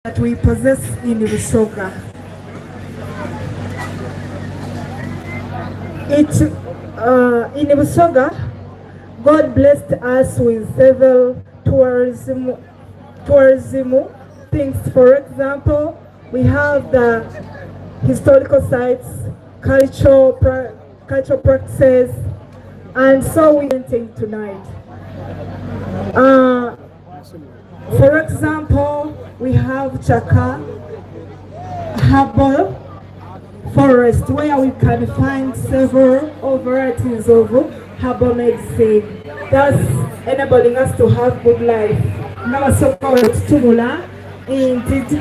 That we possess in Busoga. It, uh, in Busoga, God blessed us with several tourism, tourism things. For example, we have the historical sites, cultural, pra cultural practices, and so we tonight. Uh, for example, we have Chaka Herbal Forest where we can find several varieties of herbal medicine, thus enabling us to have good life. N'abasoga wetutumula nti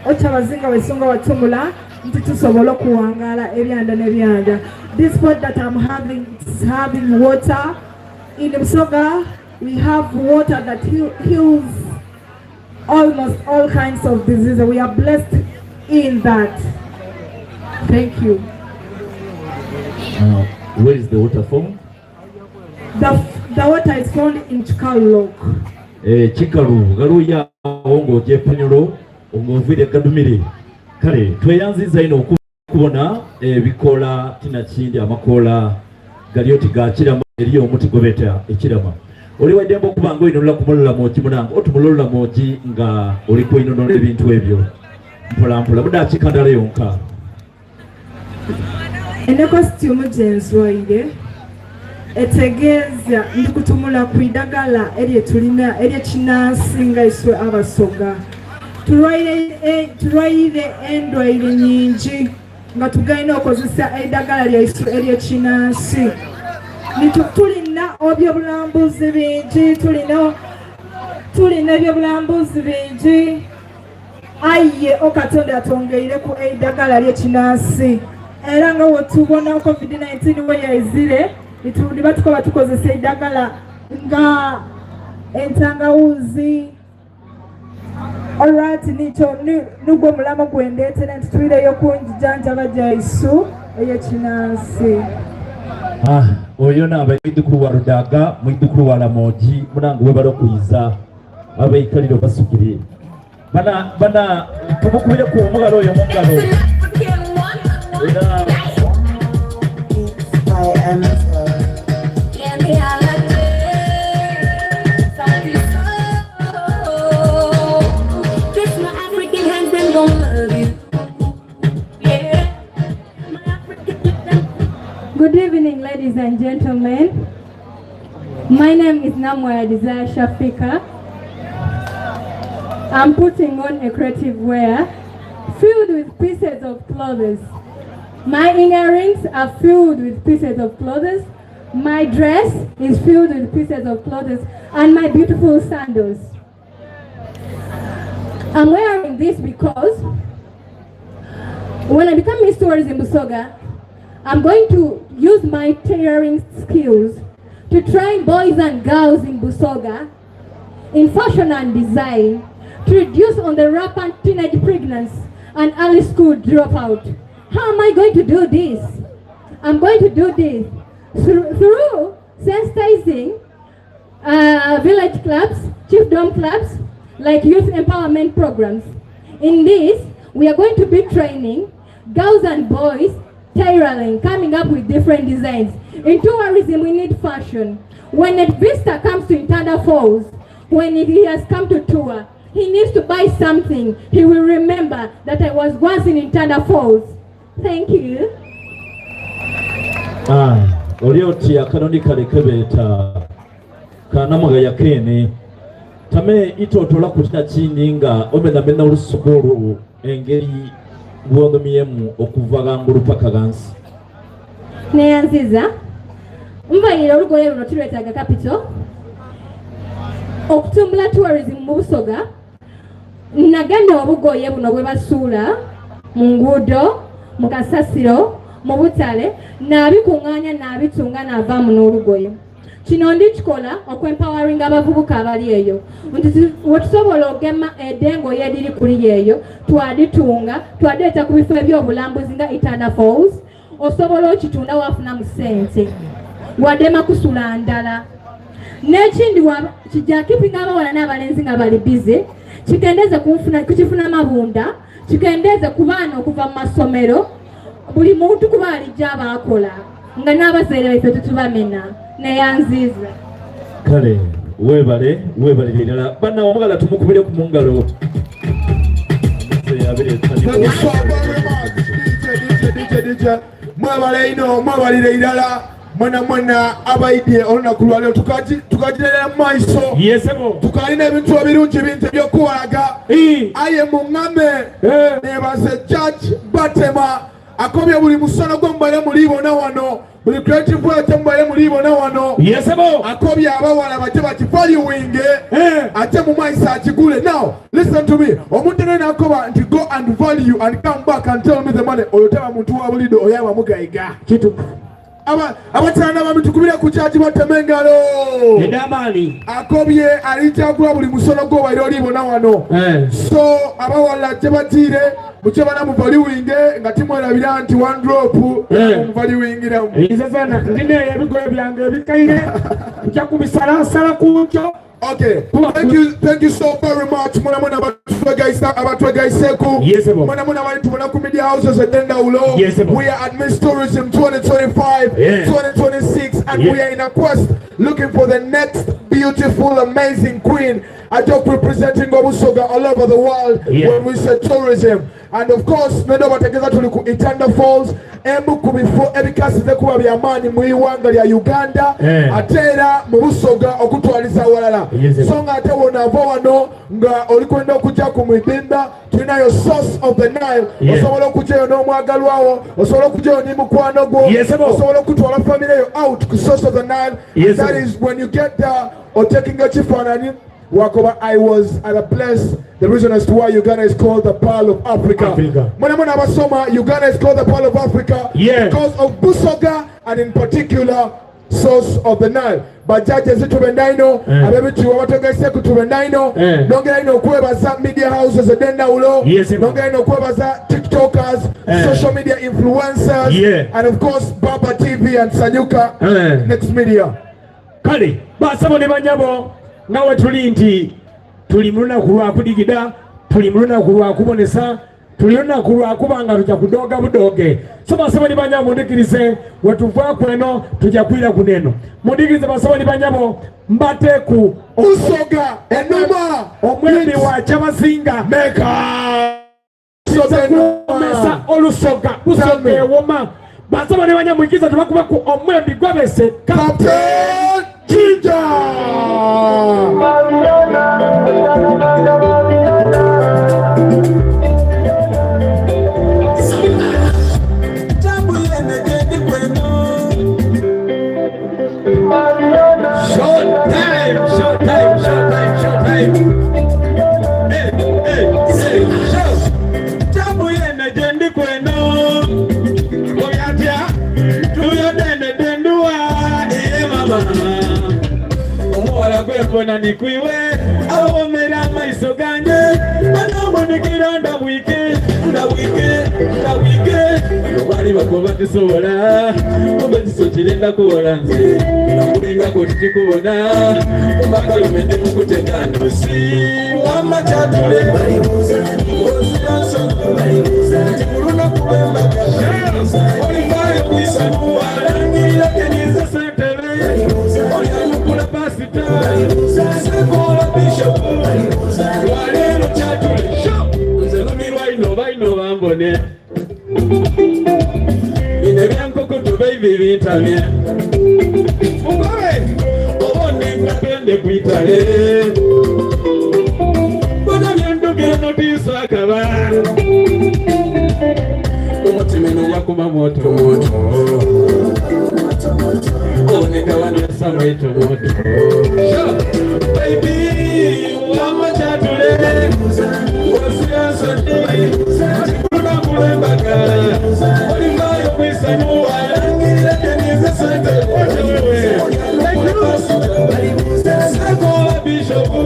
okyabazinga wesunga watumula nti tusobola okuwangaala ebyanda n'ebyanda. This pot that I'm having is having water. In Busoga, we have water that heals almost all kinds of diseases. We are blessed in that. Thank you. Where is the water found? The water is found in Chikalok. Eh, Kikalu galiwo awo ng'ojja epanyolo ng'oviire Gadumire kale tweyanziza ino okubona ebikoola tinakindi amakoola gali oti ga kirama eriyo omuti gwe beeta ekirama oli waddembe okuba nga oyinonera ku mulolamogi munange otumula olulamogi nga oli kwinonola ebintu ebyo mpolampola mudakiika ndala yonka Eno costume gye nzwaire etegeeza ndi kutumula ku idagala erye tulina ery'ekinansi nga iswe abasoga tulwaire e, tulwaire endwaire nyingi nga tugaina okozesa eidagala lyaiswe ery'ekinansi tulina ebyobulambuzi bingi tulina tulina ebyobulambuzi bingi aye okatonda atongeireku eidagala ly'ekinansi era nga wetubona covid-19 we yaizire nibatukoba tukozesa eidagala nga entangawuzi olwati nikyo nugwo omulamo gwendeetera nti twireyo kunjijanjaba gyaisu ey'ekinansi Ah, oyo naaba mwidukulu wa Rudaga mwidukulu wa Lamogi munange webale okuyiza abeikaliro basugire bana bana tumukubire ku omugalo oyo mungalo era I am Kiss my African hands, them gon' love you. Yeah. My African them. Good evening, ladies and gentlemen. My name is Namwaya Desire Shafika. I'm putting on a creative wear filled with pieces of clothes. My earrings are filled with pieces of clothes. My dress is filled with pieces of clothes and my beautiful sandals. I'm wearing this because when I become Miss Tourism Busoga, I'm going to use my tailoring skills to train boys and girls in Busoga in fashion and design to reduce on the rampant teenage pregnancy and early school dropout. How am I going to do this? I'm going to do this through, through sensitizing village clubs, chiefdom clubs, like youth empowerment programs. In this, we are going to be training girls and boys tailoring, coming up with different designs. In tourism, we need fashion. When a visitor comes to Itanda Falls, when he has come to tour, he needs to buy something. He will remember that I was once in Itanda Falls. Thank you. Ah, oli oti akanoni kale kebeeta kanamugaya keene tame itotola kutina kindi nga omenamena olusuku olwo engeri bwondomyemu okuva ghangulu paka ghansi neyanziza nvaire olugoye luno tulwetaaga capital okutumbula tourism mu busoga nagemya obugoye buno bwe basuula mu nguudo mu kasasiro mu butale naabikuŋŋaanya naabitunga naavaamu n'olugoye kino ndikikola okwempoweringa abavubuka abali eyo nti wetusobola ogema edengoye ediri kuli eyo twaditunga twadeeta ku bifo ebyobulambuzi nga Itanda Falls osobola okitunda wafunamu ssente wadema kusula ndala n'ekindi kijja keepinga abawala n'abalenzi nga bali busy. Kikendeze ku kifuna mabunda, kikendeze ku baana okuva mu masomero, buli muntu kuba alijja abaakola nga n'abazaire baife tutubamena. Neyanziiza. Kale webale webalire irala banna omugala tumukubire ku mungalo. Thank you so very much, DJ, DJ, DJ, DJ. Mwebale ino, mwebalire irala mwena mwena abaidye olunaku lwaliro tukagirera mu maiso tukalina ebintu ebirungi bingi ebyokuwalaga aye muŋŋame eh. nebaze judge Batema akobye buli musono gwe mubaire mulibona wano buli creative way temubaire mulibona wano akobye abawala baje bakivaluinge eh. ate mu maiso akigule. Now listen to me, omuntu ene nakoba nti go and value and come back and tell me the money, oyo taba muntu wa bulido, oyo aba mugaiga. Abakyala bami tukubire ku kyaki batema engalo edamaani. Akobye alikyagula buli musono gwo waire olibona wano eh. So abawala gye bagiire mukye bana muvaliwinge nga timwerabira nti one drop eh. muvaliwingiramu. Nze zena ndina ebigoye byange ebikaire nja kubisalasala ku nkyo. Okay, thank you so very much. Mwana mwana abatwegaisa abatwegaiseku. Yes, sir. Mwana mwana bali tubona ku media houses edendawulo. Yes, sir. We are at Miss Tourism 2025, 2026, and we are in a quest looking for the next beautiful, amazing queen. Ajok representing Obusoga all over the world when we say tourism. And of course, nendo bategeza tuli ku Itanda Falls, emu ku bifo ebikasize kuba bya maanyi mu iwanga lya Uganda ate era mu Busoga okutwaliza awalala. So nga ate wonaava wano nga oli kwenda okujja ku Mwidimba, tulinayo source of the Nile. Osobola okujjayo n'omwagalwawo, osobola okujjayo ne mukwano gwo, osobola okutwala family yo out ku source of the Nile. That is when you get there otakinga ekifaananyi wakoba I was at a place, the reason as to why Uganda is called the Pearl of Africa. Africa. Mwana mwana abasoma, Uganda is called the Pearl of Africa because of Busoga and in particular source of the Nile. Bajaje zitubenda ino ab'ebitiibwa bategese kutubenda ino nongera ino okwebaza media houses ed'endawulo nongera ino okwebaza tiktokers social media influencers and of course Baba TV and Sanyuka Next Media. Kale basabo ne banyabo nga we tuli nti tuli mu lunaku lwa kudigida, tuli mu lunaku lwa kubonesa, tuli lunaku lwa kuba nga tujja kudooga budooge. So basabo ne banyabo mundikirize wetuva kweno tujja kwira kuneno. Mundikirize basabo ne banyabo mbateku Busoga enuma omwemi wa Kyabazinga Meka kumesa olusoga Busoga ewoma. Basabo ne banyabo muikirize tubakubaku omwembi gwabese Captain Ginger. Short time, short time, short time, short time. Hey, hey, hey, show. Tabu yene jendi kweno. Oyatya, tuyodene dendua. Iye mama. Omuwala gwembona nikwiwe awomera amaiso gange anambonikira ndabwike ndabwike ndabwike bali bakuba tisobola oba ekiso kirenda kuwola nze nakulingako tikikubona omakalume ndi mukutega ndusi wama kyatule olunaku lwembaga olivaayo kwisanuwa alangirira kenyiza sentebe olyanukula pasita sekola bishopu lwaleero kyatule nze lumirwa ino baino bambone bino ebyankukutu baibi bintamye mugobe oba onengapende kwitale bona byendugire notiisa akaba omutima eno wakuma moto moto oneka wanesa moto moto baby wama kyatule osiasodikunakulembaga olivayo kwisanyu alangirira kenize sente sekola bishopu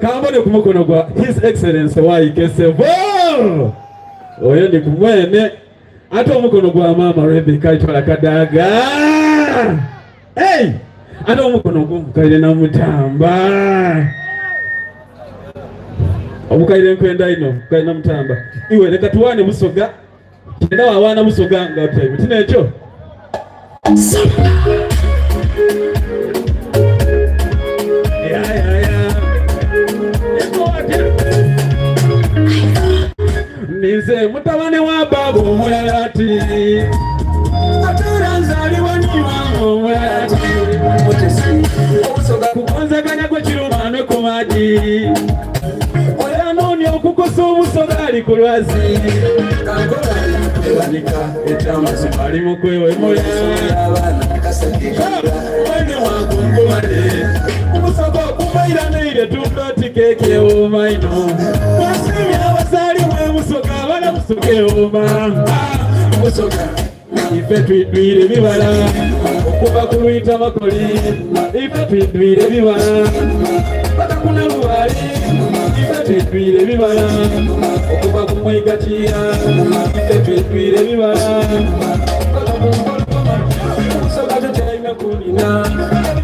kambone ku mukono gwa His Excellency Waikesevo oyo ndi kumwene ate omukono gwa maama Rebecca Itwala Kadaga. Hey! Ate omukono ogw'omukaire Namutamba. Omukaire nkwenda ino, mukaire Namutamba. Iwe leka tuwaane Busoga. Kyenda wawaana Busoga nga otyaime. Tina ekyo? Ya, ya, ya. Ninze mutabani wa babu omulala ati ate era nzaalibwa ni maama omulala ati kugonzaganya gwe kiruma ne ku maji oyo anoonya okukosa obusoga ali ku lwazi ekyamazima ali mu kwewemula mwene wagunkumale obusoga okuvaira neire tundoti keke ewoma ino wasimye abazaali bwebusoga abala busoga ewoma busoga ife twidwire bibala okuva ku luyita makoli ife twidwire bibala paka kuna lubaale ife twidwire bibala okuva ku mwiga kiya ife twidwire bibala paka ku mpologoma busoga tutyaime kunina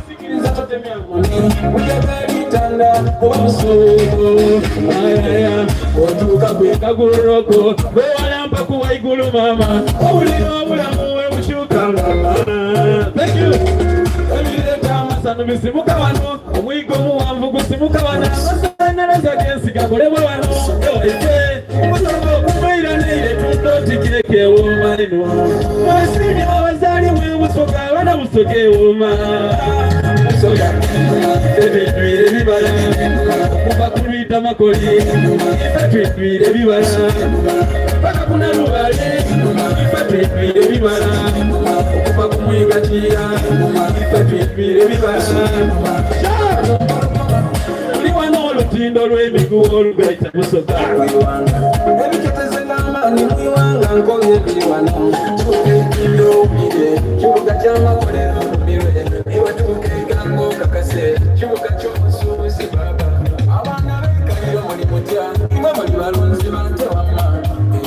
Sikiriza totemya moni ujagalitanda oba busuubo ayaya otuuka gwe kaguluroko bwewalampa ku waigulu maama owulira obulamu webukyuka mama. Thank you. Ebireeta amasano bisimuka wano omwigo omuwanvu gusimuka wano amasannyalaze ag'ensi gakolebwa wano ewaite omusango okuvaira neire tundotikireko ewoma ino wasimye abazaali bwebusoga abaana busoga ewoma busoga ebidwire ebibala okuva ku luyita makoli ife twidwire ebibala paka kuna lubale ife twidwire ebibala okuva ku mwiga kiya ife twidwire ebibala tuli wano olutindo lw'emiguwa olugaita busoga ebiketeze n'amaanyi mwiwanga nkoye biri wano kibuga ekibyowulire kibuga ky'amakolero lumirwe iwatuuka egango kakase kibuga ky'obusuubuzi baba abaana b'ekaliro muli mutya imwe muli balunzi bante wamma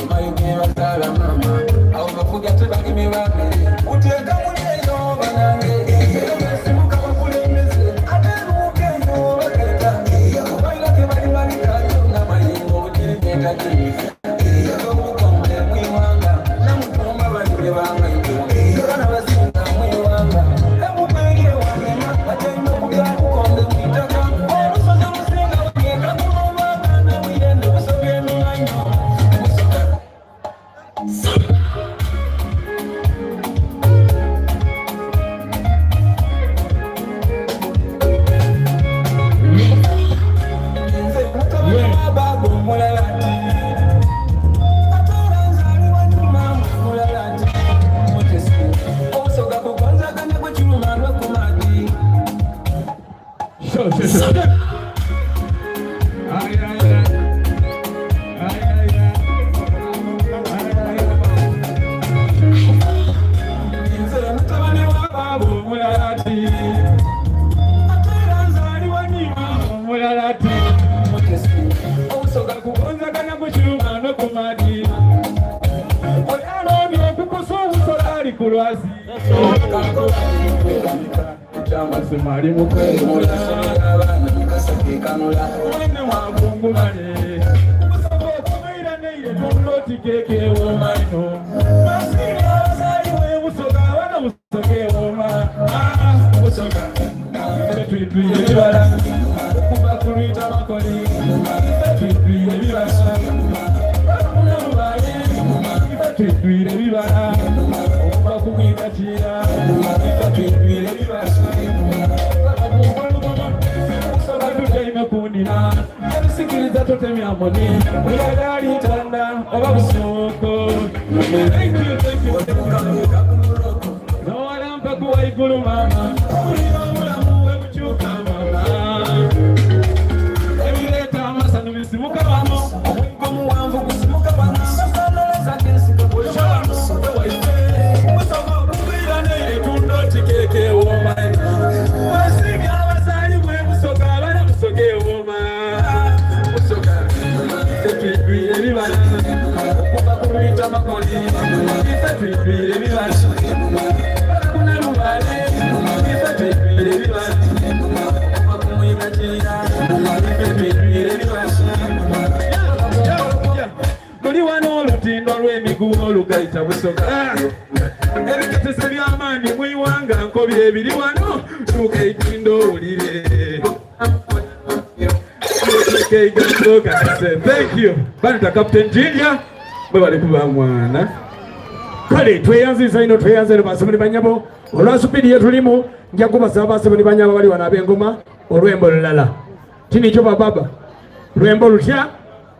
emayo ge bazaala maama abo bavuga tebalimi ba mmere kuteeka muli eno banange esimuka bakulembeze ate luuka eno bagaita balina ke balima bikajo n'amayingo obugirinyetagi obukombe mwiwanga namutumba bali bwe bangaito abaana basinga mwiwanga ebubeere wanema batalina okulya bukonde mwitaka olusozi olusinga banyeka kulolwagana buyende busoga emimanyo busoga. Nze mutabani wa baaba omulala ati ate era nzaalibwa ni maama omulala ati mutesi obusoga kugonzaganya gwe kiruma lwe ku maji. Sure, sure, sure. Ay, ay, ay. Ay, ay, ay. Ay, ay, ay. Nze mutabani wa baaba omulala ati ate era nzaalibwa ni maama omulala ati mutesi obusoga kugonzaganya gwe kiruma no ku maji oyo alomye okukosa obusoga ali ku lwazi ekyamazima ali mu kwewemula abaana mukasake kanula mwene wagungumale obusoga okubeera neire tondoti keke ewoma ino masinga abazaali bwebusoga abaana busoga ewoma busoga twidwire ebibala okuva ku luyita makoli twidwire ebibala kuna lubaale twidwire ebibala okuva ku mwiga kiya twidwire ebibala tutyaime kundina ebisikiriza totemya moni oyagalitanda oba busuuko. Thank you, thank you. Nowalampa ku waigulu maama owulira obulamu bwe bukyuka maama ebireeta amasano bisimuka wano omwigo omuwanvu gusimuka wano amasannyalaze ag'ensika wano ewaife obusoga okuviira neire tundoti keke ewoma wasimye abazaali bwe busoga abaana busoga ewoma busoga twidwire ebibala okuva ku luyita makoli ife twidwire ebibala kuna lubaale ife Emiguwa olugaita Busoga. Ebiketezo eby'amaanyi mu iwanga nkobye ebiri wano tuuka eitindo owulire. Thank you. Banita Captain Jinja mwebale kuba mwana. Kale tweyanziza ino tweyanze ino basebo ne banyabo olwa supidi yetulimu nja kubasaba basebo ne banyabo bali wano ab'engoma olwembo lulala tinikyo bababa lwembo lutya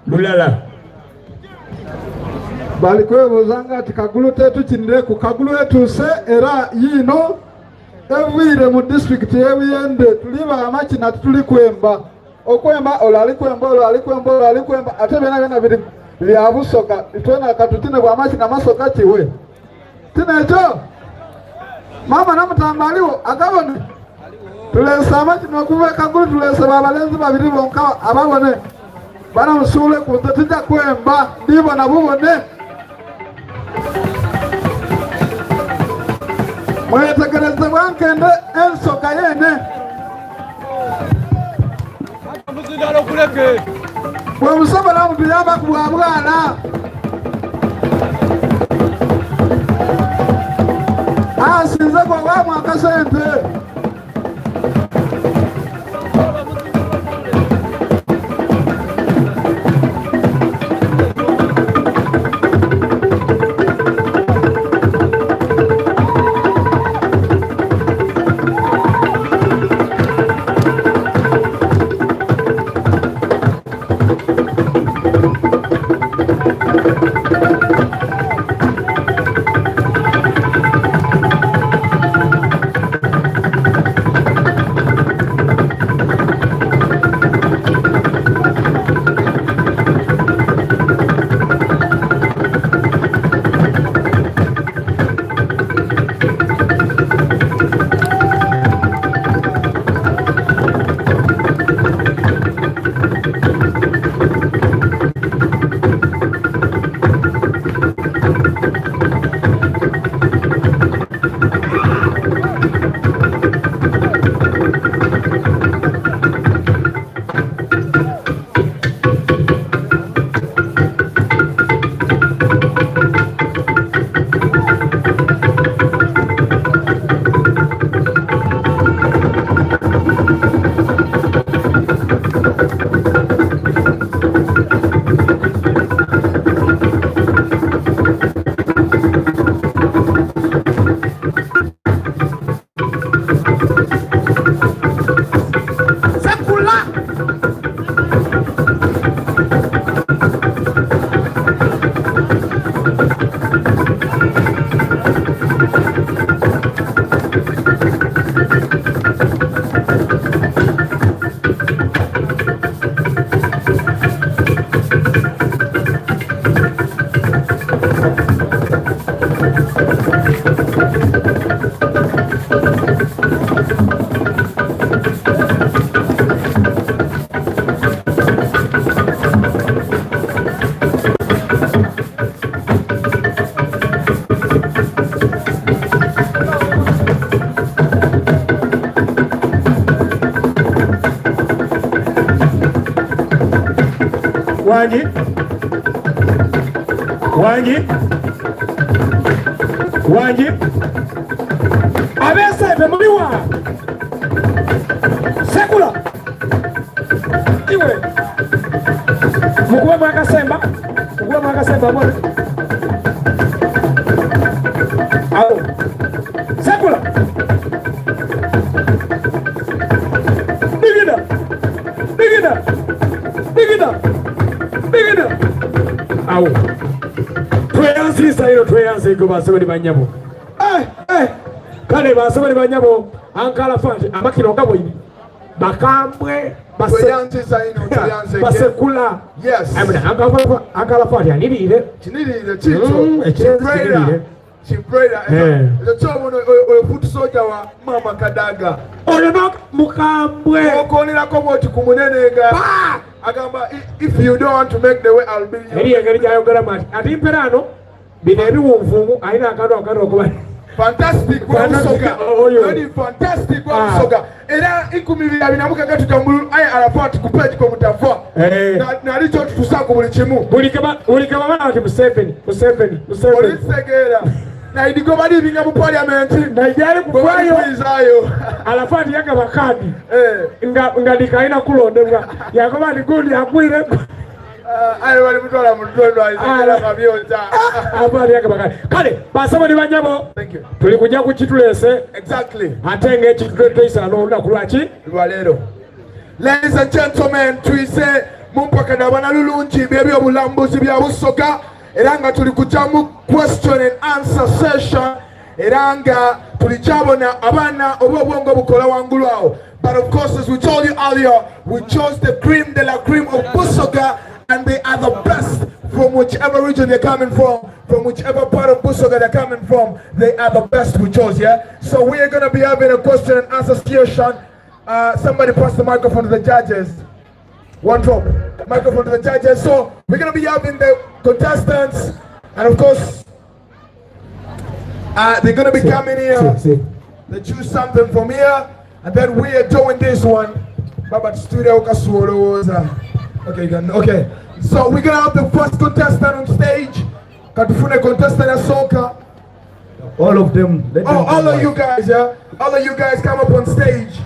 lulala bali kwebuuza nga ati Kagulu tetukinire ku Kagulu etuuse era yiino eviire mu disitulikiti y'e Buyende tuli bamakina tituli kwemba okwemba olwo ali kwemba olwo ali kwemba olwo ali kwemba ate byona byona biri bya Busoga twena katutine bwa makina masoga kiwe tina ekyo mama Namutamba aliwo agabone tulese amakina okuva e Kagulu tulese babalenzi babiri bonka ababone bana musuule ku nze tujja kwemba ndibona bubone mwetegereze bwankende ensoga yene bwe musobola mutuyamba ku bwa bwana asinze gwewamu akasente Wangi wangi wangi abesente muliwa sekula iwe mukube mwakasemba mukube mwakasemba mone awo sekula bigida bigida bigida bigida awo tweyanzisa ino tweyanziko basebo ni banyabo eh, eh. Kale basebo ni banyabo ankala fanti amakiro gabwe bakambwe Tweyanziza ino tweyanzeke. basekula Yes. Ankala fanti aniriire Kiniriire kikyo. Ekirenzi kiniriire. Kibrera. Eh. Ekyo kyobona oyo foot soldier wa Mama Kadaga. Oyo no mukambwe. Okolerako bwoti ku munene nga agamba if you don't want to make the way I'll be your Eri engeri gyayogeramu ati ati mperaano bino ebiwunvungu alina akantu akantu okuba Fantastic wa Busoga. Oyo. Yoni fantastic wa Ah. Busoga. Era 2026 tujja mu aye Arafat ku page ko mutava. Eh. Nali kyotutusaku buli kimu. Buli kebamala bati Museveni, Museveni, Museveni. Olitegeera. Naidigo bali mu parliament. Naijali kugwayo. Alafu ati yagaba kadi. Eh. Nga nga likaina kulondebwa. Yagoba ni gundi agwire. Eh, aye bali mutwala mu ddwaliro ayizekera kabyota. Apo ali yagaba kadi. Kale basabo ni banyabo. Thank you. Tuli kujja kukituleese. Exactly. Ate ng'ekituleese n'olunaku lwaki? Lwa leero. Ladies and gentlemen, tuise mumpaka n'abanalulungi by'ebyobulambuzi bya Busoga era nga tuli kujja mu question and answer session era nga tulikyabona abaana oba obwongo bukola wangulu awo. But of course, as we told you earlier, we chose the cream de la cream of Busoga, and they are the best from whichever region they're coming from whichever part of Busoga they're coming from, they are the best we chose, yeah? So we are gonna be having a question and answer session. Somebody pass the microphone to the judges. One drop. Microphone to the judges. So we're gonna be having the contestants, and of course, they're gonna be coming here. They choose something from here, and then we are doing this one. Baba studio kasuolowooza. Okay, you can, okay. So we're gonna have the first contestant on stage. Katufune contestant asooka. All of them. Let Oh, them all come of you back. guys, yeah? All of you guys come up on stage.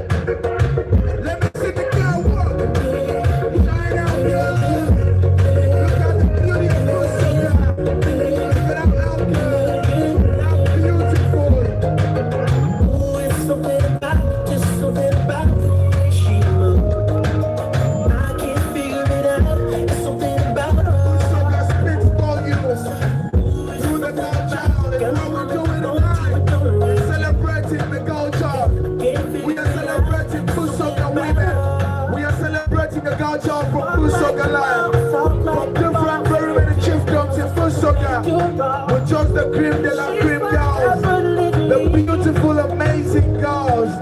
Let me see the girl walk. Shine out, girl. Look at the beauty of Busoga. Look at how girl. How beautiful. Ooh, it's something about, just something about the way she moves. I can't figure it out. It's something about her. Busoga speaks volumes through the culture. And what we're doing tonight, we're celebrating the culture. We are celebrating Busoga women. We are celebrating the culture from Busoga land. From different very many chiefdoms in Busoga. We chose the cream de la cream girls. The beautiful, amazing girls.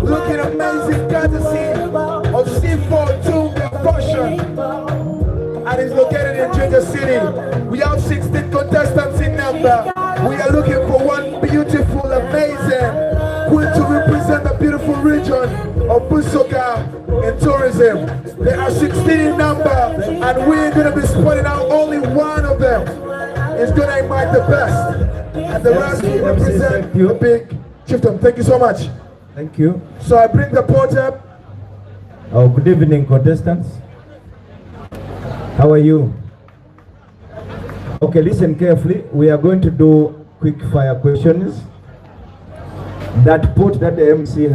Looking amazing, courtesy of C4 Tunga Fashion. And it's located in Jinja City. We have 16 contestants in number. We are looking for one beautiful, amazing queen to represent the beautiful region of Busoga in tourism. There are 16 in number, and we're gonna be spotting out only one of them. Is gonna invite the best, and the rest will MC, represent thank you. the big chieftain. Thank you so much. Thank you. So I bring the porter. Oh, good evening, contestants. How are you? Okay, listen carefully. We are going to do quick fire questions. That pot that the MC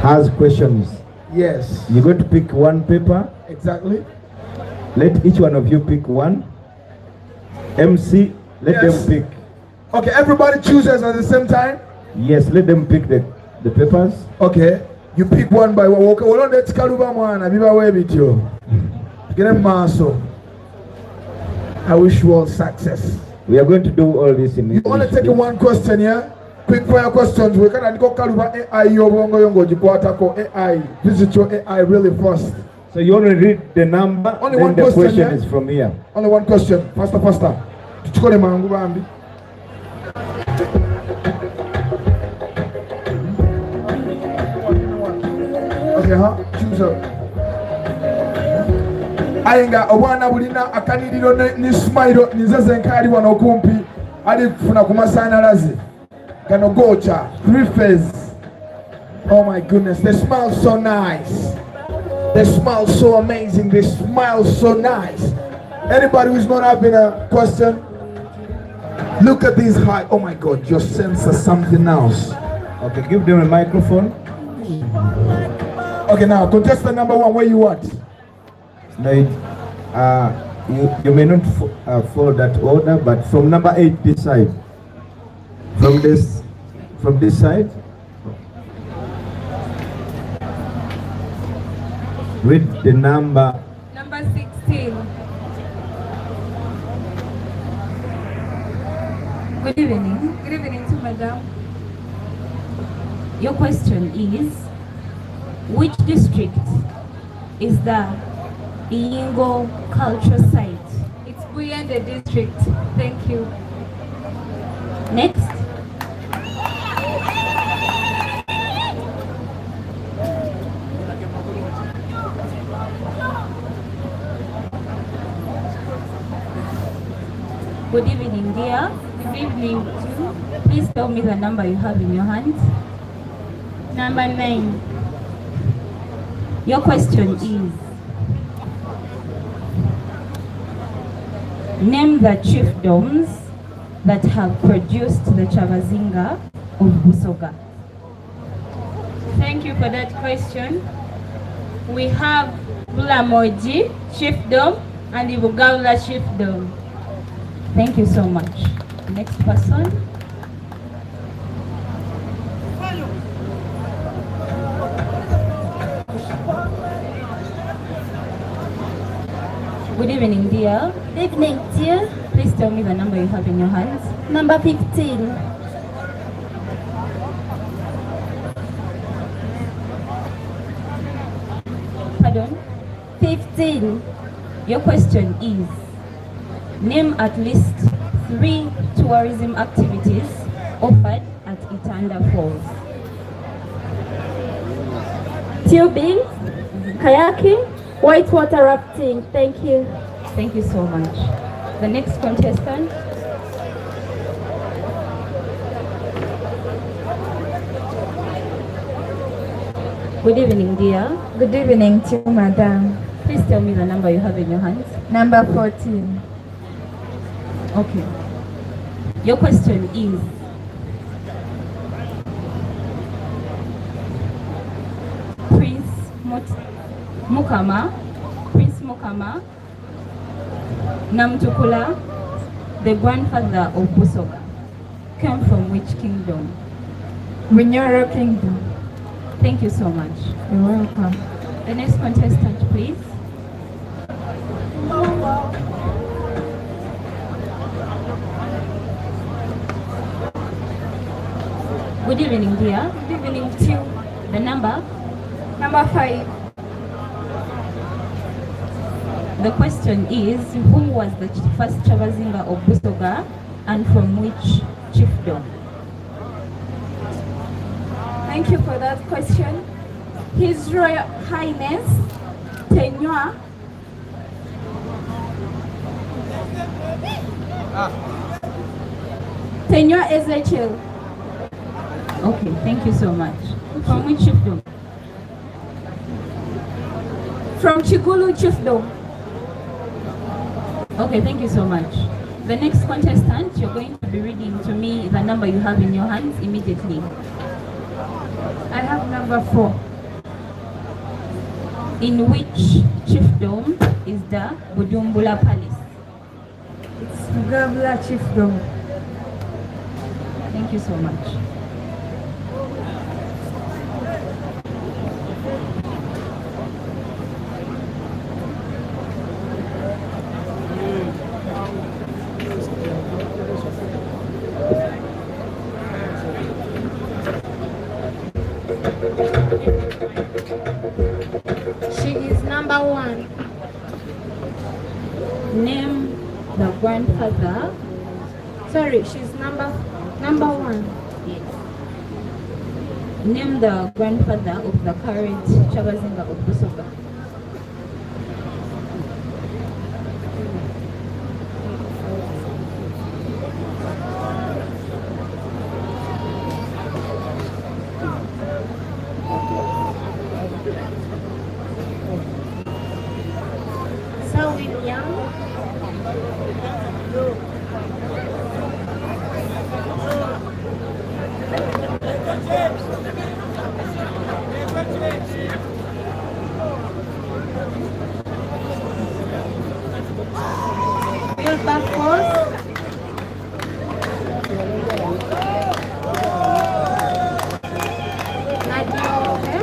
has questions. Yes, You're going to pick one paper. exactly. Let each one of you pick one. MC, let Yes. them pick. Okay, everybody chooses at the same time. Yes, let them pick the papers. Okay, you pick one by one. Okay, olonda ekikaluba mwana bibawo ebityo. Tugende mu maaso. I wish you all success. We are going to do all this in You only English. taking one question here. Quick fire questions. We katandika okukaluba AI y'obwongo yo ng'ogikwatako AI. Visit your AI really fast. So you only read the number, Only then one the question, question yeah? is from here. Only one question. Faster, faster. Tukikole mangu bambi. Okay, huh? Choose up. Aye nga obwana bulina akaniriro ne smile ninze zenka ali wano okumpi ali kufuna ku masannyalaze gano gocha three phase. Oh my goodness, they smile so nice. They smile so amazing. They smile so nice. Anybody who's not having a question, look at these high. Oh my God, your sense is something else. Okay, give them a microphone. Okay, now contestant number one, where you at? Like, you may not follow that order, but from number 8 this side. From this side. Read the number. Number 16. Good evening. Good evening to madam. Your question is, which district is the Iyingo culture site? It's Buyende district. Thank you. Next. Good evening, dear. Good evening too. Please tell me the number you have in your hands. Number 9. Your question is, name the chiefdoms that have produced the Kyabazinga of Busoga. Thank you for that question. We have Bulamogi chiefdom and the Bugabula chiefdom. Thank you so much. Next person. Good evening, dear. Good evening, dear. Please tell me the number you have in your hands. Number 15. Pardon? 15. Your question is, name at least 3 tourism activities offered at Itanda Falls. Tubing, kayaking, whitewater rafting. Thank you. Thank you so much. The next contestant. Good evening, dear. Good evening to you, madam. Please tell me the number you have in your hands. Number 14. Okay. Your question is, Prince Mukama, Prince Mukama Namtukula, the grandfather of Busoga, came from which kingdom? Bunyoro Kingdom. Thank you so much. You're welcome. The next contestant, please. Good evening, dear. Good evening to you. The number? Number 5. The question is, who was the first Kyabazinga of Busoga and from which chiefdom? Thank you for that question. His Royal Highness Tenywa Tenywa Ezekiel. Okay, thank you so much. From which chiefdom? From Kigulu chiefdom. Okay, thank you so much. The next contestant, you're going to be reading to me the number you have in your hands immediately. I have number 4. In which chiefdom is the Budumbula Palace? It's Bugabula chiefdom. Thank you so much. She is number 1. Name the grandfather. Sorry, she's number 1. Yes. Name the grandfather of the current Kyabazinga of Busoga. Sir William. Wilberforce. Nadiope.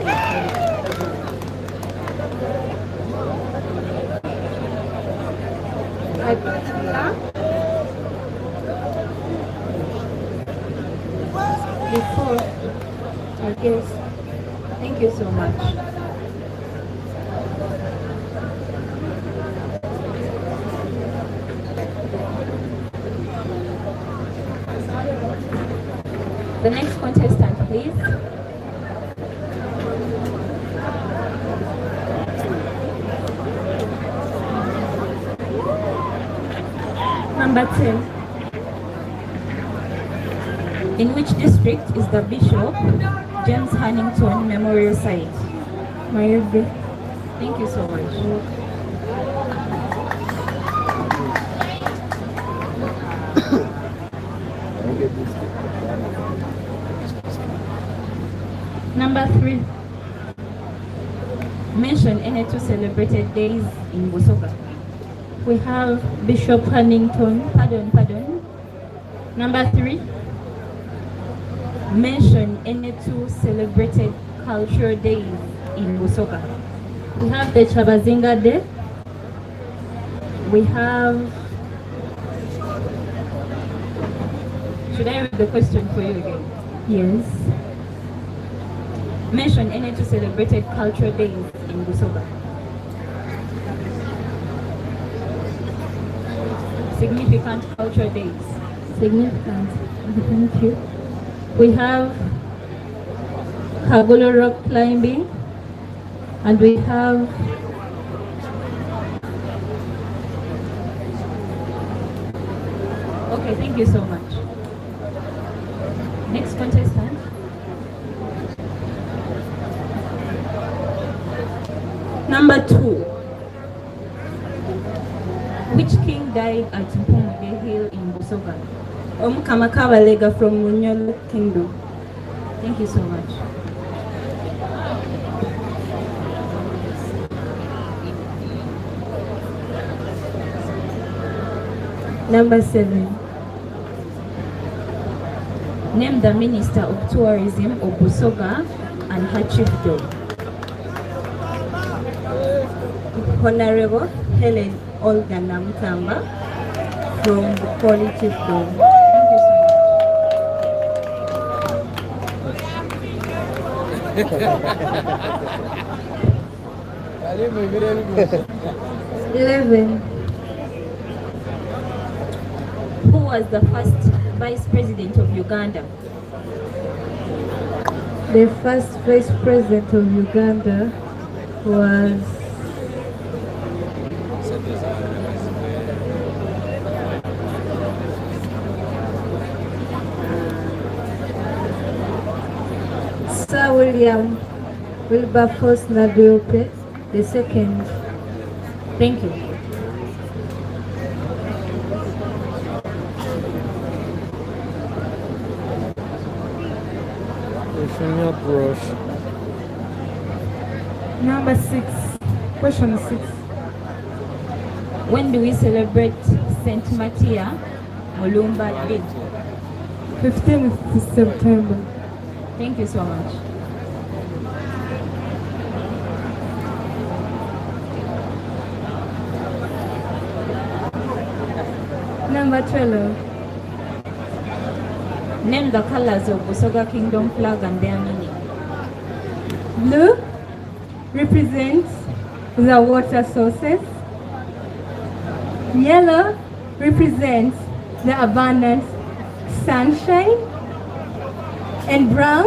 Adila. Before, I guess. Thank you so much. The next contestant, please. Number 10. In which district is the Bishop James Hannington Memorial Site? Mayuge. Thank you so much. Number 3. Mention any two celebrated days in Busoga. We have Bishop Hannington. Pardon, pardon. Number 3. Mention any two celebrated cultural days in Busoga. We have the Kyabazinga Day. We have. Should I read the question for you again? Yes. Mention any two celebrated cultural days in Busoga. Significant cultural days. Significant. Thank you. We have Kagulu Rock Climbing, and we have Okay, thank you so much. Next contestant. Number 2. Which king died at Mpumudde Hill in Busoga? Omukama Kabalega from Bunyoro Kingdom. Thank you so much. Number 7. Name the Minister of Tourism of Busoga and her chiefdom. Honorable Helen Olga Namutamba from Bukoli Chiefdom. Thank you so much. 11. Who was the first Vice President of Uganda? The first Vice President of Uganda was Sir William Wilberforce Nadiope the second. Thank you. Brush. Number 6. Question 6. When do we celebrate Saint Matia Mulumba Day? 15th September. Thank you so much. Number 12. Name the colors of Busoga Kingdom flag and their meaning. Blue represents the water sources. Yellow represents the abundant sunshine. And brown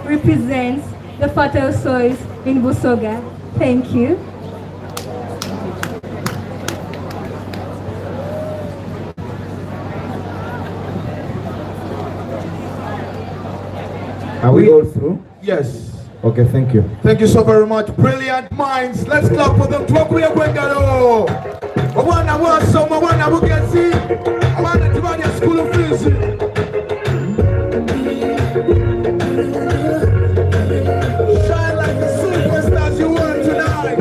represents the fertile soils in Busoga. Thank you. Are we all through? Yes. Okay, thank you. Thank you so very much. Brilliant minds. Let's clap for them. Twakuye kwengalo. Obwana bwasoma, obwana bugezi, abaana tebalya school fees. Shine like the superstars you were tonight.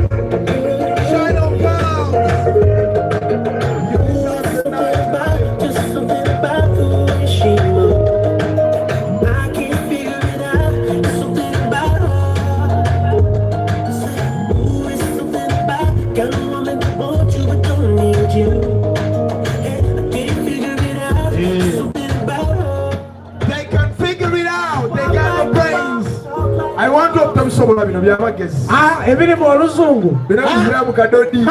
Shine on girls. You deserve tonight. Just something about the way she moves. I can't figure it out. It's something about her. Ooh, it's something about kind of woman that wants you but don't need you. Hey, I can't figure it out. It's something about her. They can figure it out. They got the brains. I want to tabisobola bino byabagezi. Ah, ebiri mu oluzungu. Bino bizira mu kadodi.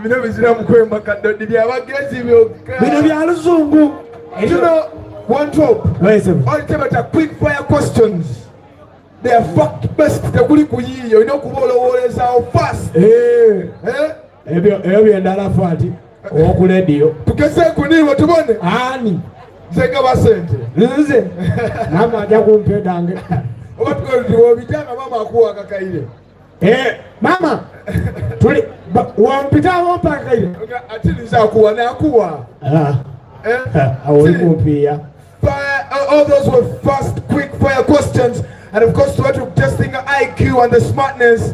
Bino bizira mu kwemba kadodi byabagezi byokka. Bino bya luzungu. You know, One drop. Olitebeta quick fire questions. They are fact based. Tekuli kuyiiya olina okuba olowoolezaawo fast. Eh. Eh? Ebyo ebyo byendala fati owoku lediyo. Tugezeeku niiwe tubone. Ani? Nze ngaba sente. Nze namwe ajja kumpa edange. Oba tuwobitanga maama akuwa akakaire. Eh, mama tuli wampitawo mpa akakaire. Ate nze akuwa nakuwa. Ah. Eh? Awo oli kumpiiya. Fire, all those were fast, quick fire questions. And of course, to testing the IQ and the smartness.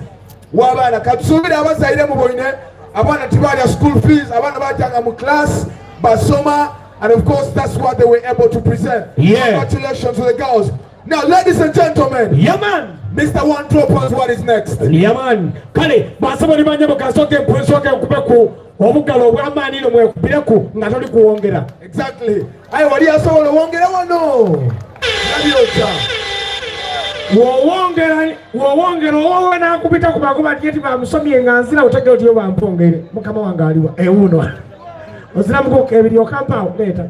Wabana katusuubire abazaire muboine abaana tibalya school fees abaana bajanga mu class basoma and of course that's what they were able to present. Yeah. Congratulations to the girls. Now ladies and gentlemen. Yeah man. Mr. One Droppers, what is next? Yeah man. Kale basabo ni banyabo kasoke mpusoke nkube ku obugalo obw'amaanyi ino mwekubireku nga toli kuwongera. Exactly. Aye wali asobola owongera wano. Nabyokya. Wowongera wowongera owowe nakubita ku makuba nti bamusomye nga nzira otegere otiyo bampongere mukama wange aliwa ewuno oziramuko ebiri okampaawo leeta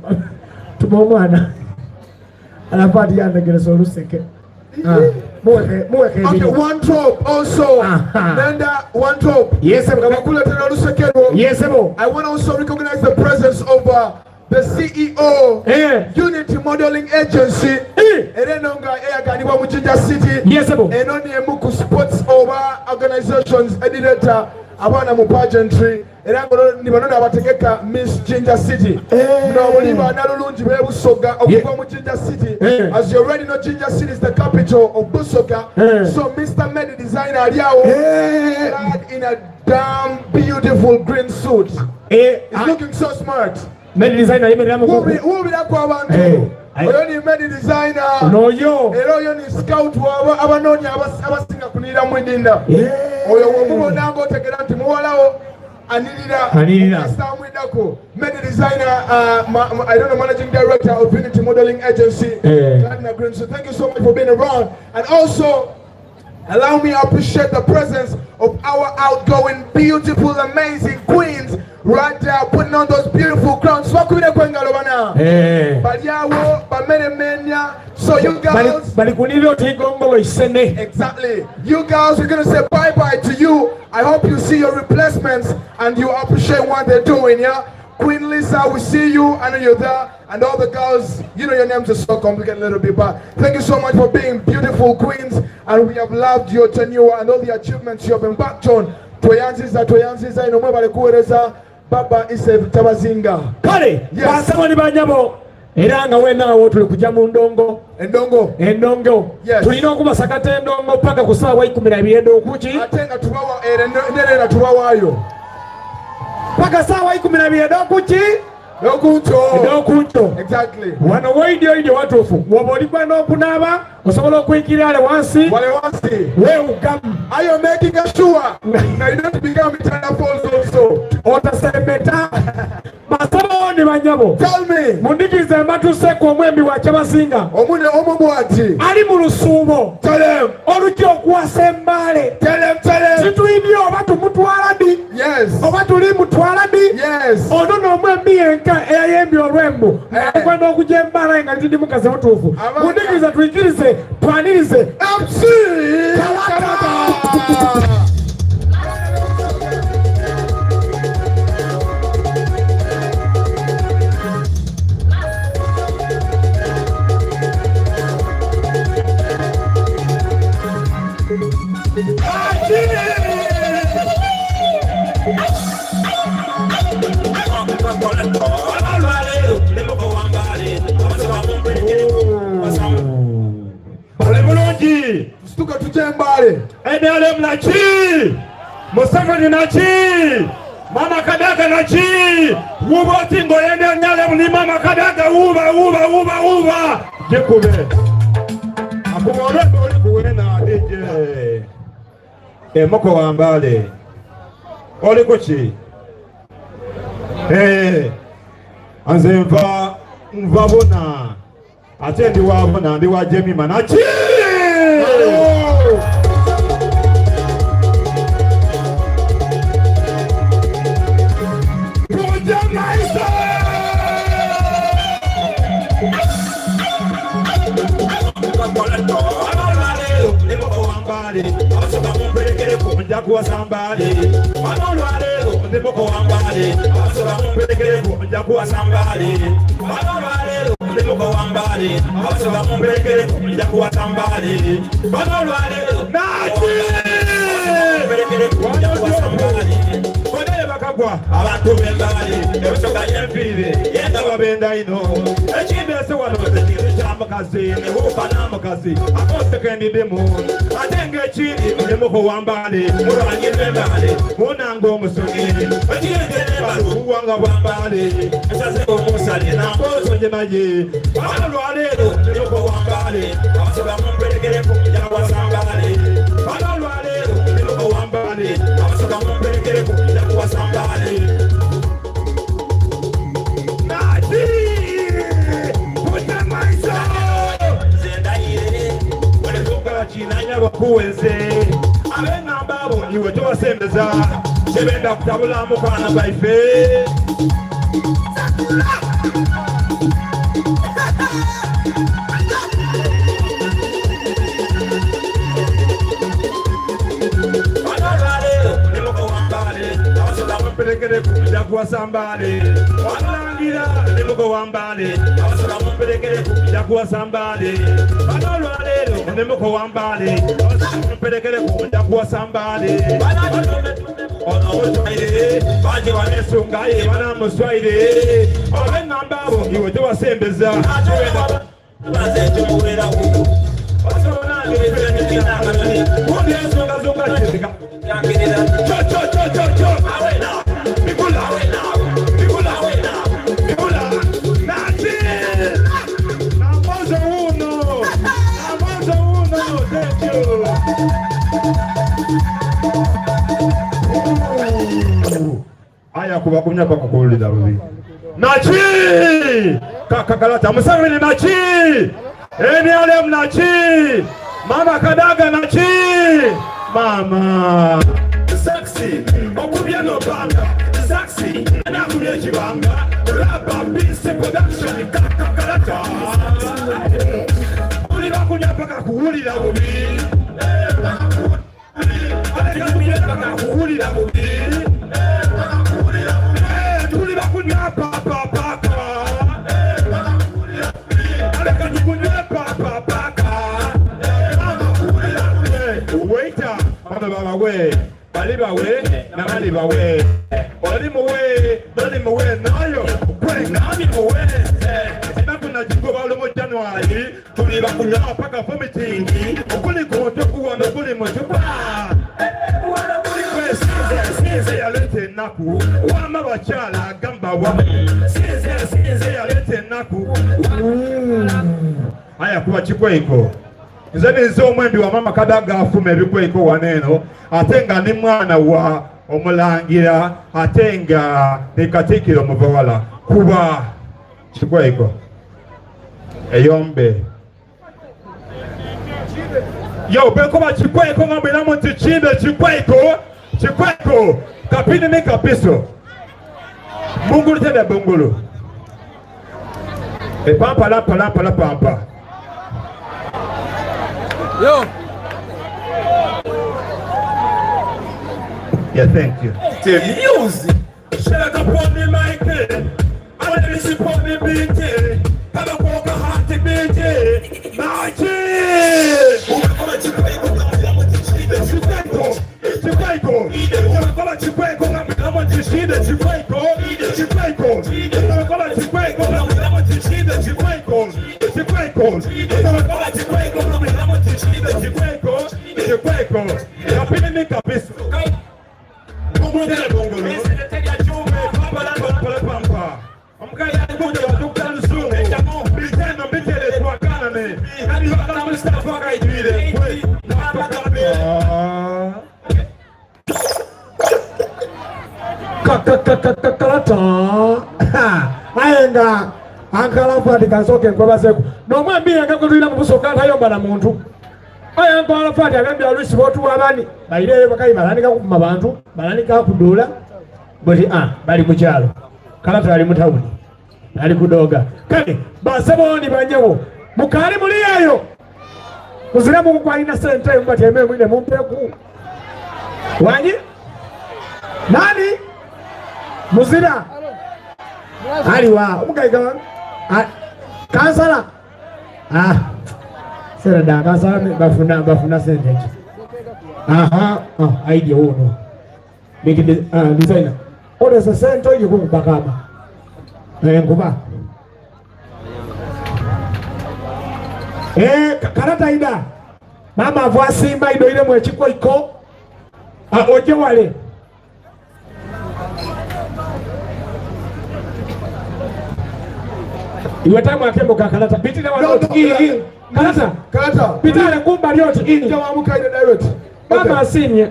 tuma omwana alafu ati yandegeresa oluseke. Ah, muweke Okay, one drop also. Nenda, one drop. Yes, sir. Ngabakuletera oluseke lwo. Yes, sir. I want to also recognize the presence of the CEO, Unity Modeling Agency. Era eno nga eyaganibwa mu Jinja City. Yes, sir. Eno ni emu ku sports oba organizations edireeta abaana mu pageantry. Era nga ni bano abategeka Miss Jinja City. Nobuli baana lulungi b'e Busoga okuva mu Jinja City. As you already know, Jinja City is the capital of Busoga. So Mr. Medi Designer ali awo clad in a damn beautiful green suit. He's looking so smart. Medi Designer ayimirira mu Wuubirako abantu. Oyo ni Medi Designer. N'oyo. Era oyo ni scout waaba abanoonya abasinga kunirira mu idinda. Oyo womubona ng'otegeera nti muwalawo anirira. Anirira. Kasita Medi Designer, I don't know, managing director of Unity Modeling Agency. Gladna Green. So thank you so much for being around. And also, allow me to appreciate the presence of our outgoing, beautiful, amazing queens right there putting on those beautiful crowns. Bakubire kwengalo bana. Bali awo bamenemenya. So you girls, bali kunirira otigongolo isene. Exactly. You girls, we're gonna say bye bye to you. I hope you see your replacements and you appreciate what they're doing, yeah? Queen Lisa, we see you. I know you're there. And all the girls, you know your names are so complicated a little bit, but thank you so much for being beautiful queens. And we have loved your tenure and all the achievements you have embarked on. Tweyanziza, tweyanziza, ino mwebale kuweereza Baba Ise Tabazinga. Kale, basabo ni banyabo era nga wenaawo tuli kujja mu ndongo endongo endongo Yes. tulina okubasakata endongo paka ku ssaawa ikumi na ibiri ed'okuki ate nga tubawa era era tubawaayo paka ssaawa ikumi na ibiri ed'okuki Edokunto. Edokunto. Exactly. Wano woidi oidi watuufu woba oligwa n'okunaaba osobola okuyikirira ale wansi wale wansi weewugamu. Are you making sure that you don't become eternal falls also? Otasembeta. Basabo ni banyabo. Tell me. Mundikize mbatuseko omwembi wa Kyabazinga. Omune omu bwati. Ali mu lusuubo. Tell him. Olujja okuwasa embaale. Tell him, tell him. Situyimye oba tumutwala ddi. Yes. Oba tuli mutwala ddi. Yes. Ono n'omwembi yenka eyayembye olwembu. Akwenda okujja embaala nga litindi mukazi mutuufu. Mundikize tuyikirize twanirize. MC Kalata. Ole bulungi Situka tujje Mbale. NRM naki Museveni naki Mama Kadaga naki wuba oti ng'oyenda NRM ni Mama Kadaga wuba wuba wuba wuba gikube akuba olwedde oli kuwena DJ emoko wa Mbale oli kuki nze nva nva bona ate ndi wa bona ndi wa Jemima naki Tujja maiso! Mbale, abasoga mumperekereko nja kuwasa Mbale. Wano olwaleero ndi muko wa Mbale, abasoga mumperekereko nja kuwasa Mbale. Wano olwaleero ndi muko wa Mbale, abasoga mumperekereko nja kuwasa Mbale. Wano olwaleero naki mumperekereko nja kuwasa Mbale. Bonere bakagwa abantu b'Embale, ebisoga y'enfiire yenda babenda ino. Ekindeese wano ekintu kya mukazi nebuuka n'amukazi akoseka endidimu ate ng'ekindi oli muko wa Mbale mulwanyi lw'Embale munanga omusogi ekirengerembale obuwanga bwa Mbale esaze omusale namboozo njenaye wano lwaleero ndi muko wa Mbale abasoga mumperekereko njawasa Mbale wano lwaleero ndi muko wa Mbale abasoga mumperekereko njakuwasa Mbale. Bakuweze abengamba abo iwe tobasembeza tebenda kutabula mukwano gwaife. Mperekereku nja kuwasa Mbale walangira ndi muko wa Mbale abasoga mumperekereku nja kuwasa Mbale bano olwaleero ndi muko wa Mbale abasoga mumperekereku nja kuwasa Mbale ono muswaire bangi banesungaye banamuswaire abengamba abo iwe tobasembeza Aya kubakumya paka kuwulira bubi. Naki kakakalata Museveni naki NRM naki Mama Kadaga naki Mama Sexy okubya nobanga Sexy anakubya ekibanga Raba BC production kakakalata Tuli bakunya paka kuwulira bubi paka kuwulira bubi tuli bakunywa papa paka aleka tukunywe papa paka waiter bano babawe bali bawe nabali bawe oli muwe bali muwe nayo gwe nami muwe enaku nagigoba lumu January tuli bakunywa paka vomiting okuli kuntu kuwano guli mucupa Sinze yaleeta ennaku wama bakyala agamba wa sinze sinze yaleeta ennaku aya kuba kikweko nze ninze omwembi wa mama Kadaga afuma ebikweko wano eno ate nga ni mwana wa omulangira ate nga ni katikkiro muvawala kuba kikweko eyombe yo bekuba kikweko nga mwiramu nti kimbe kikweko kikweko kapini ni kapiso bungulu tebe bungulu epampa lampa lampa lampa Yo. Yeah, thank you. The music. Shut up on the mic. I listen on the beat. Have a walk a heart beat. Magic. Kalata aye nga ankalafu ati kansooke nkwebazeeku n'omwambire nga gwe tulina mu Busoga ntayomba na muntu aye ankalafu ati agambye alusi bootuwa abani baireyo bakayi balandika kuvuma bantu balandika kuduula buti a bali mu kyalo Kalata ali mu tawuni ali kudoga kale basebo ni banyawo mukaali muli eyo. Muziramu kwalina sente mbatyeme mwine mumpeku. Wanyi? Nani? Muzira. Aliwa omugaiga wange. Kansala. Ah. Sera da kansala bafuna bafuna sente. Aha, ah, idea wono. Big designer. Olesa sente oyo kubakaba. Eh, nkuba. Eh, karata ida. Mama avwasimba idoire mu ekikoiko. Ah, oje wale. Iwe tamu akembo ka karata. Bitire wale. No, no, karata. Karata. Bitire kumba lyoti. Jawamuka ida direct. Mama asimye.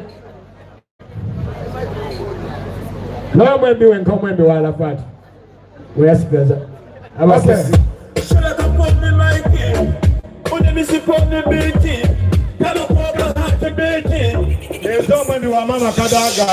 N'oyo mwembi wenka omwembi wa Alafati weyasigaza abasisi. Ezo omwembi wa mama Kadaga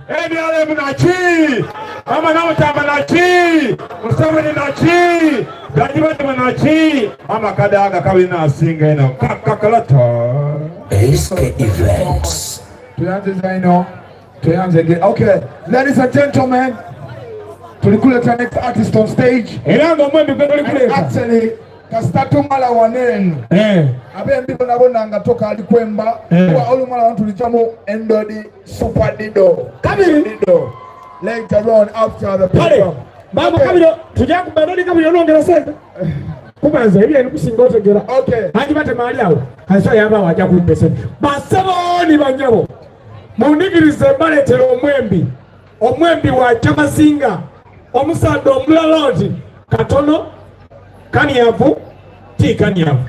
NRM naki mama namutamba naki Museveni naki Gajibadima naki mama Kadaga kabina asinga eno kakakalata SK Events. Tuyanze zaino tuyanze again. Okay, ladies and gentlemen, tulikuleta next artist on stage. Era nga omwembi gwe tulikuleta. Actually, kasita tumala wanenu. Eh. Abembi bona bona nga toka ali kwemba. Eh. Kuba olumala wano tulijamu Endodi Super Dido. Kabiri. Dido. Later on after the Kale, program. mama kabiro tujja kuba Endodi kabiro onongera sente. Kubanza ebyo ebikusinga otegera. Okay. Haji batema ali awo. Kanso yaba wajja kumpa sente. Basebo ni banyabo. Mundigirize mbaleetera omwembi. Omwembi wa Kyamazinga. Omusaadde omulala oti katono kanyavu ti kanyavu.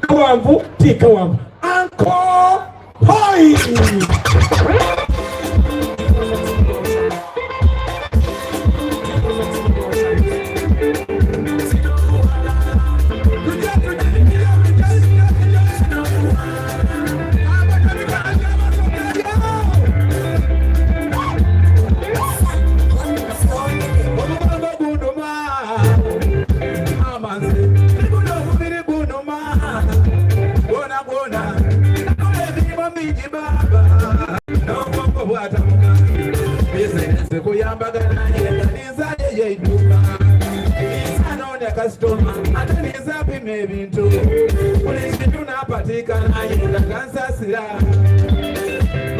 Kawanvu ti kawanvu. Anko hoi!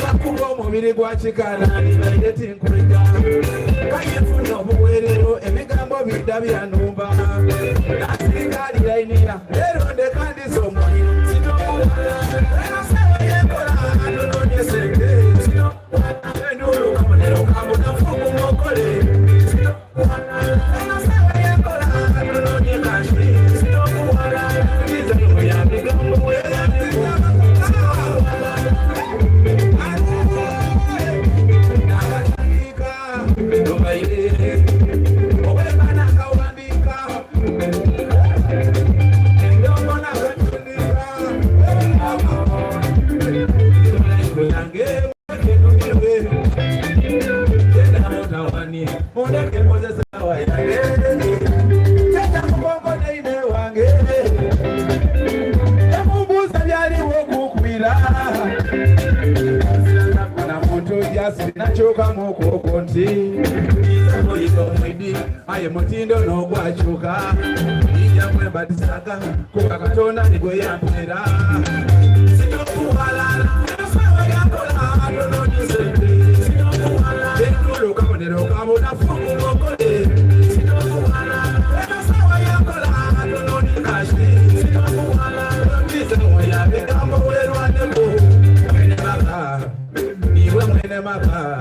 Bakuba omubiri gwa kikalani naye tinkuleka kayefuna obuweerero ebigambo bidda byanumba nasingalirainira leero ndeka ndiza omuliro Aye mutindo n'ogwakyuka ijja mwembatisaga kuba Katonda nigwe yampera ne maka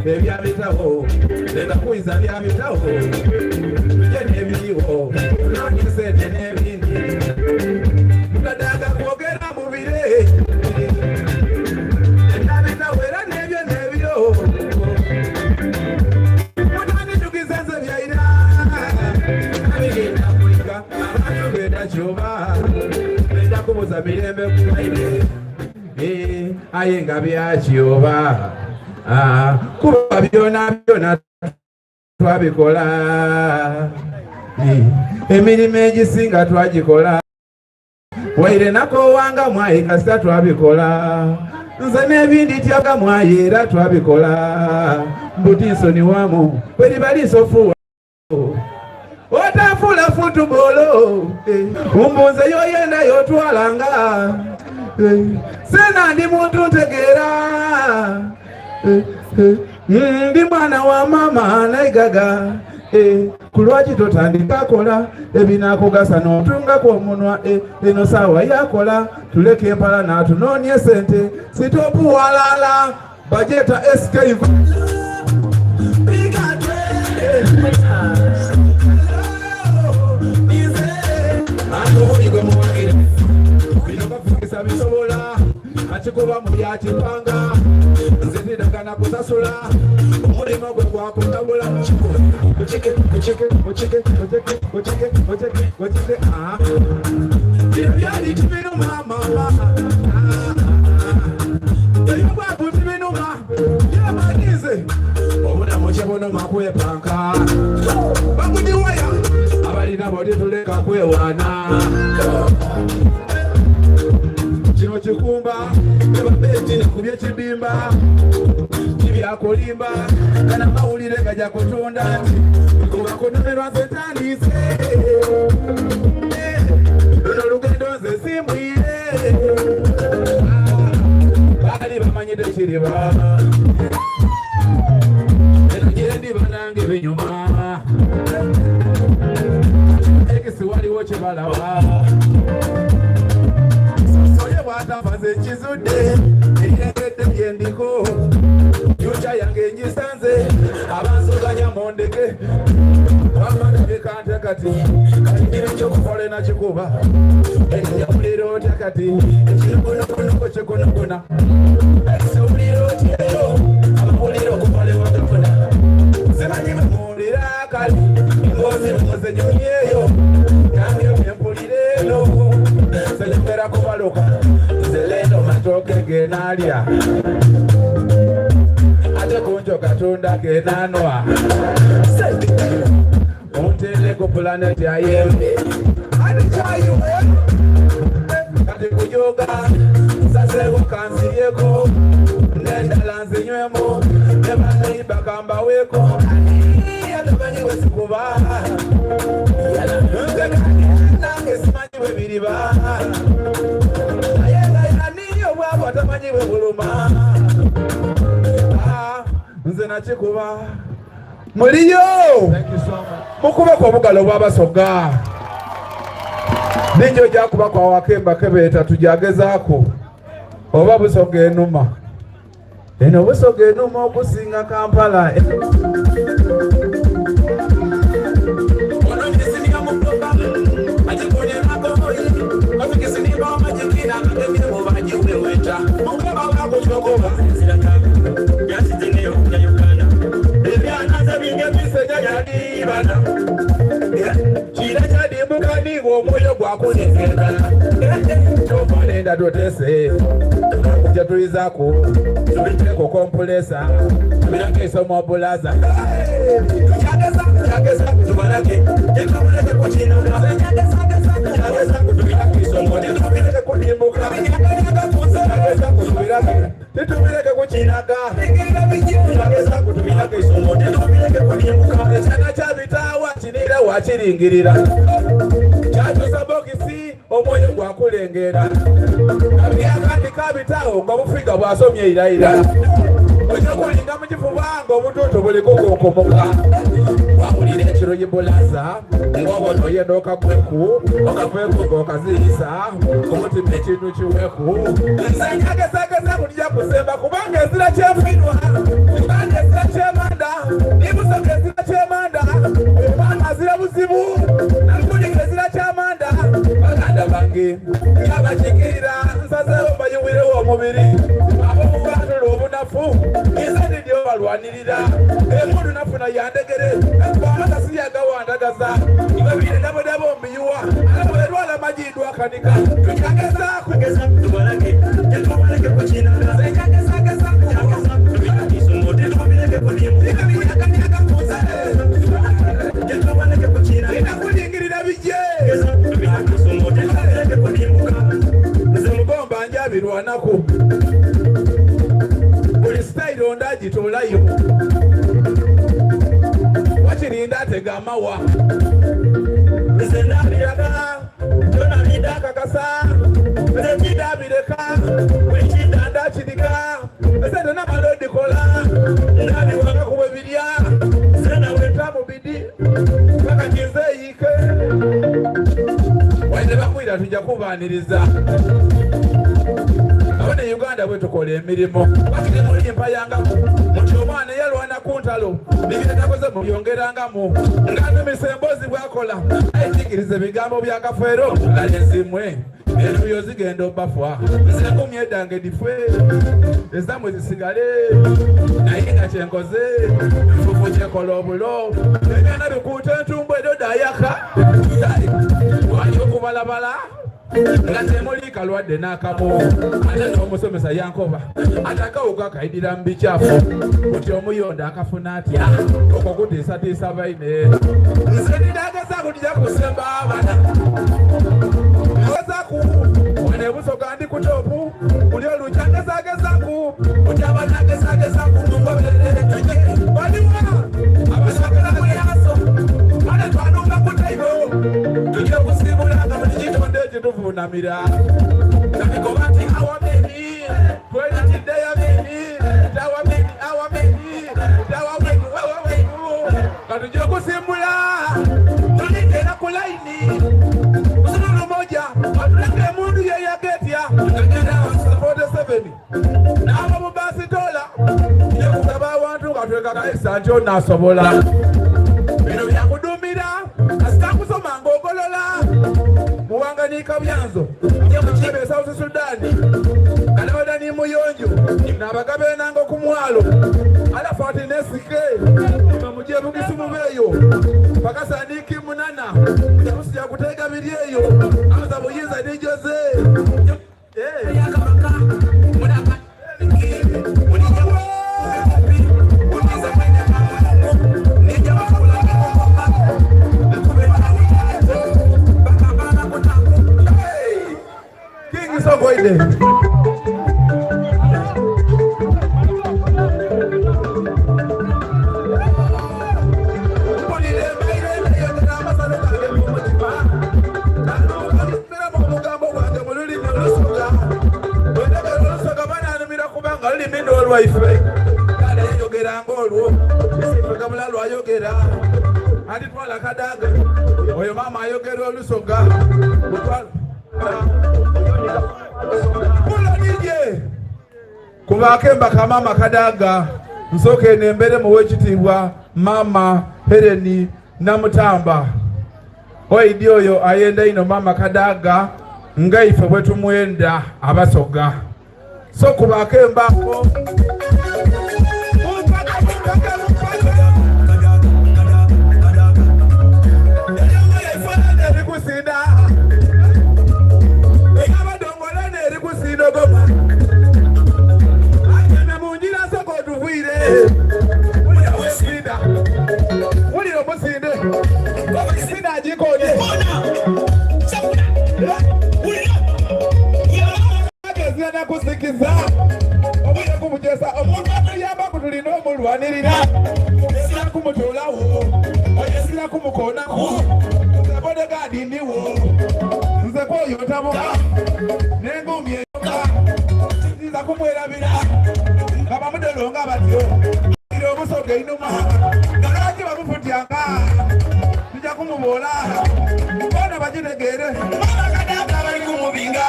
ebyabitawo leka kuyiza byabitawo tujje n'ebiriwo tunoonye sente n'ebindi tutadaga kwogera mu bire ebyabitawo era n'ebyo n'ebyo mutanditugiza nze byaira abigenda kuyiga abantu benda kyoba benda kubuza mirembe kubaire Eh, aye nga byakyoba ah, kuba byona byona twabikola Eh, emirimu egisinga twagikola waire nakowanga mwayi kasita twabikola nze n'ebindi tyaga mwayi era twabikola mbuti nsoni wamu bweriba lisofuwa otafula futubolo umbunze yoyenda yotwalanga eh, sena ndi muntu ntegeera eh, eh, ndi mwana wa mama naigaga kulwaki totandika kola ebinakugasa notungako omunwa eno sawa yakola tuleke empala natunonie sente sitopu walala bajeta SK bisobola akikuba mu byakipanga nze tidagana kusasula omulimu gwe gwakutabula bino byali tibinuma mama ebyobwavu tibinuma byamagize obulamu kyebunuma kwepanka bakudiwaya abalina boli tuleka kwewaana kino kikumba ebabeti kubye kidimba kibyakulimba kana mawulire gaja kutunda nti kubakunumirwa nze ntandise luno olugendo nze simwire baali bamanyidde kiriba eno gyendi banange binyuma ekisi waliwo kyebalaba oye bwatafa nze nkizudde eryengedde byendiko fyuca yange ngisanze abansoganya mundeke wamandekante kati kati ekyokukola nakikuba owulira otya kati ekinogonogonoko kyegonogona owulira otya ero amawulire okuva lewagafuna simanyi muwulira kali ngozi muze nyumyeyo nange bwempulira eno senyongera kubaluka nze lendo matooke genalya ate kunjo katonda genanwa ontereko pulaneti ayembe kati kujoga nsazeeko kanziryeko nendala nzinywemu ne baneiba kambaweeko atamanyi bwesikuba nze nange simanyi bwe biriba naye nga yani obwavu atamanyi bwe buluma Ah, nze nakikuba muliyo mukubeko obugalo bwabasoga ninjo gyakuba kwawakemba kebeeta tujagezaako oba busoga enuma eno busoga enuma okusinga kampala omwoyo gwakunekera nenda totese kujatulizaku tubiteko kompulesa tubirakesomo bulaza titubireke kukinaga ekyana kyabitaawa kinira wakiringirira kyatusa bokisi omwoyo gwakulengera akandi kabitaawo nga obufiga bwasomye irayira ojja kulinga mu kifuba nga obutuntu buli kukunkomoka wawulira ekyo. Kiruyi Bulaza ng'obona oyenda okagweku okaveeku ng'okaziyiza omutima ekintu kiweku nze nkagezageza kulya kusemba kubanga ezira kyenfirwa kubanga ezira kyemanda nibusoka ezira kyemanda kubanga azira buzibu nakulika ezira kyamanda baganda bange yabakikirira nsazeewo mbayiwirewo omubiri ab'omubanula obunafu nze ndidyo balwanirira Emundu nafuna yandegere amasasi yagawandagaza ibabirendabodabo mbiyuwa alabwerwala majidwa akanika tukyagezaaku kulingirira bije nze mugomba njabirwanaku buli sitayiro ndagitolayo wakirinda atega amawa nze ndabiraga byona bindakakasa nze kindabireka buli kinda ndakirika esente namala odikola ndabiwanga kubwe birya nze naweta mubidi paka kinzeyike waine bakwira tujja kubaniriza abane Uganda bwe tukola emirimu bakiri muli mpayangaku muti omwana eyalwana ku ntalo bibyetakoze mubyongerangamu nga numisa emboozi bwakola ayikiriza ebigambo bya kafeero lalezimwe entuyo zigenda obafwa nze nkumye edange dife ezamwe zisigale naye nga kyenkoze nfufu kyekola obulo ebyana bikuuta entumbu edo dayaka wali okubalabala nga temuli kalwadde n'akamu ate n'omusomesa yankoba ate akawuka kayidira mu bikyafu kuti omuyonda akafuna atya okwo kutiisatiisa baine nze ndinageza kutija kusemba abana gezaku wano ebusoga ndi ku topu buli olukya ngezagezaku kuti abana gezagezaku mungoberere tuje baliwa abasagala muyaso ate twanumba ku taibo tujja kusiibula nga buli kitonde ekituvunamira nabikoba nti awameni twetatidde yameni tawameni awameni tawameni wawameni nga tujja kusimbula tulindera ku layini musululu moja atuleke emundu yeyagetya 47 n'aba mu basitola yekugaba awantu nga twekakaisa nti onasobola bino byakudumira kasita kusoma ng'ogolola muwanganiika byanzo e South Sudan kalabada ni muyonjo nabagaba enango ku mwalo alafati nesike muje bugisu mubeeyo pakasandiki munana jakusi jakutega biri eyo aza buyinza nijoze King Sogoide. Olwaife kale yogeranga olwo ife gabula lwayogera alitwala kadaga oyo maama ayogera olusoga kulonije kubaako embaka maama kadaga nsooka eno embere muwe ekitiibwa maama Hereni Namutamba oidi oyo ayenda ino maama Kadaga nga ife bwe tumwenda abasoga so kubaako embaako Wulira omusinde omusinde agikonye ezira nakusikiza obwire kumujesa omuntu atuyamba kutulina omulwanirira ezira kumutoolawo ezira kumukoonako nze bodegaadi ndiwo nze kwoyo ntabuka nenguumi eyoka nza kumwerabira nga bamudolonga batyo obusoga einuma nga lwaki bamufutyanga. kubaboola bona bagitegeere Mama Kadaga bali kumubinga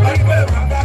bali kwebanga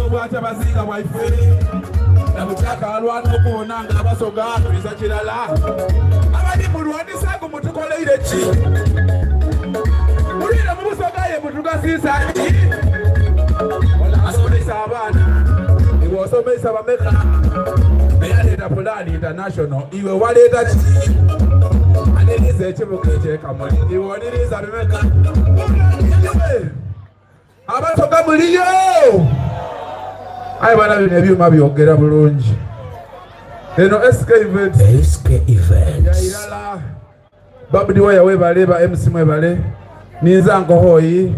Obwakyabazinga bwaife nabukyaka alwana okuwona nga abasoga tuliza kirala abali mulwanisa gu mutukoleire ki mulwire mu busoga ye mutugasiisa ki asomesa abaana iwe osomesa bameka eyaleeta pulaani international iwe waleeta ki aniriza ekibuga ekyekamuli iwe oniriza bimeka abasoga muliyo aye bana bino ebyuma byogera bulungi eno SK Events SK Events yairala babudi waya webale ba MC mwebale ninza nkohoyi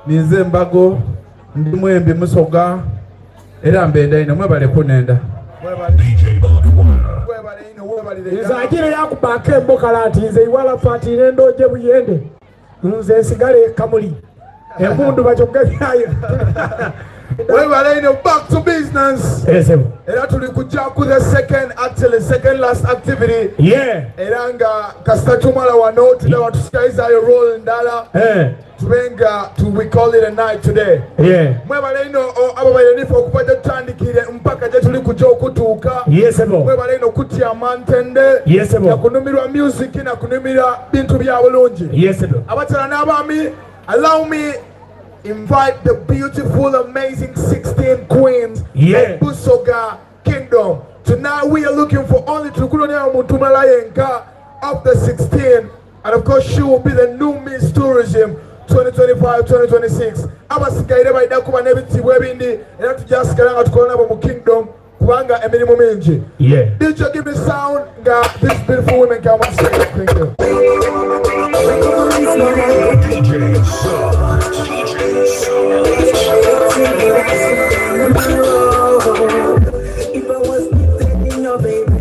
ninze embago ndi mwembi musoga era mbenda ino mwebale kunenda Nze ajire yakubaako embokala nti nze iwala fati nendoje buyende nze nsigale ekamuli empundu bakyogabyayo. Webale ino back to business. Era tuli kujja ku the second, actually second last activity. Era nga kasita tumala wano tulaba tusikalizayo role ndala. Tube nga to we call it a night today. Mwebale ino abo bayenifu okuva gye tutandikire mpaka gye tuli kujja okutuuka. Mwebale ino kutyama ntende. Nakunumirwa music nakunumirwa bintu bya bulungi. Abakyala n'abaami, allow me invite the beautiful, amazing 16 queens of Busoga Kingdom. Tonight we are looking for only Tukunonia Mutumala Yenka of the 16. And of course, she will be the new Miss Tourism 2025-2026. Abasigaire balina kuba n'ebitiibwa ebindi era tujasigala nga tukola nabo mu kingdom kubanga emirimu mingi. DJ, give me sound nga these beautiful women come on stage. Thank you. DJ Sub. DJ Sub. If I was taking your baby,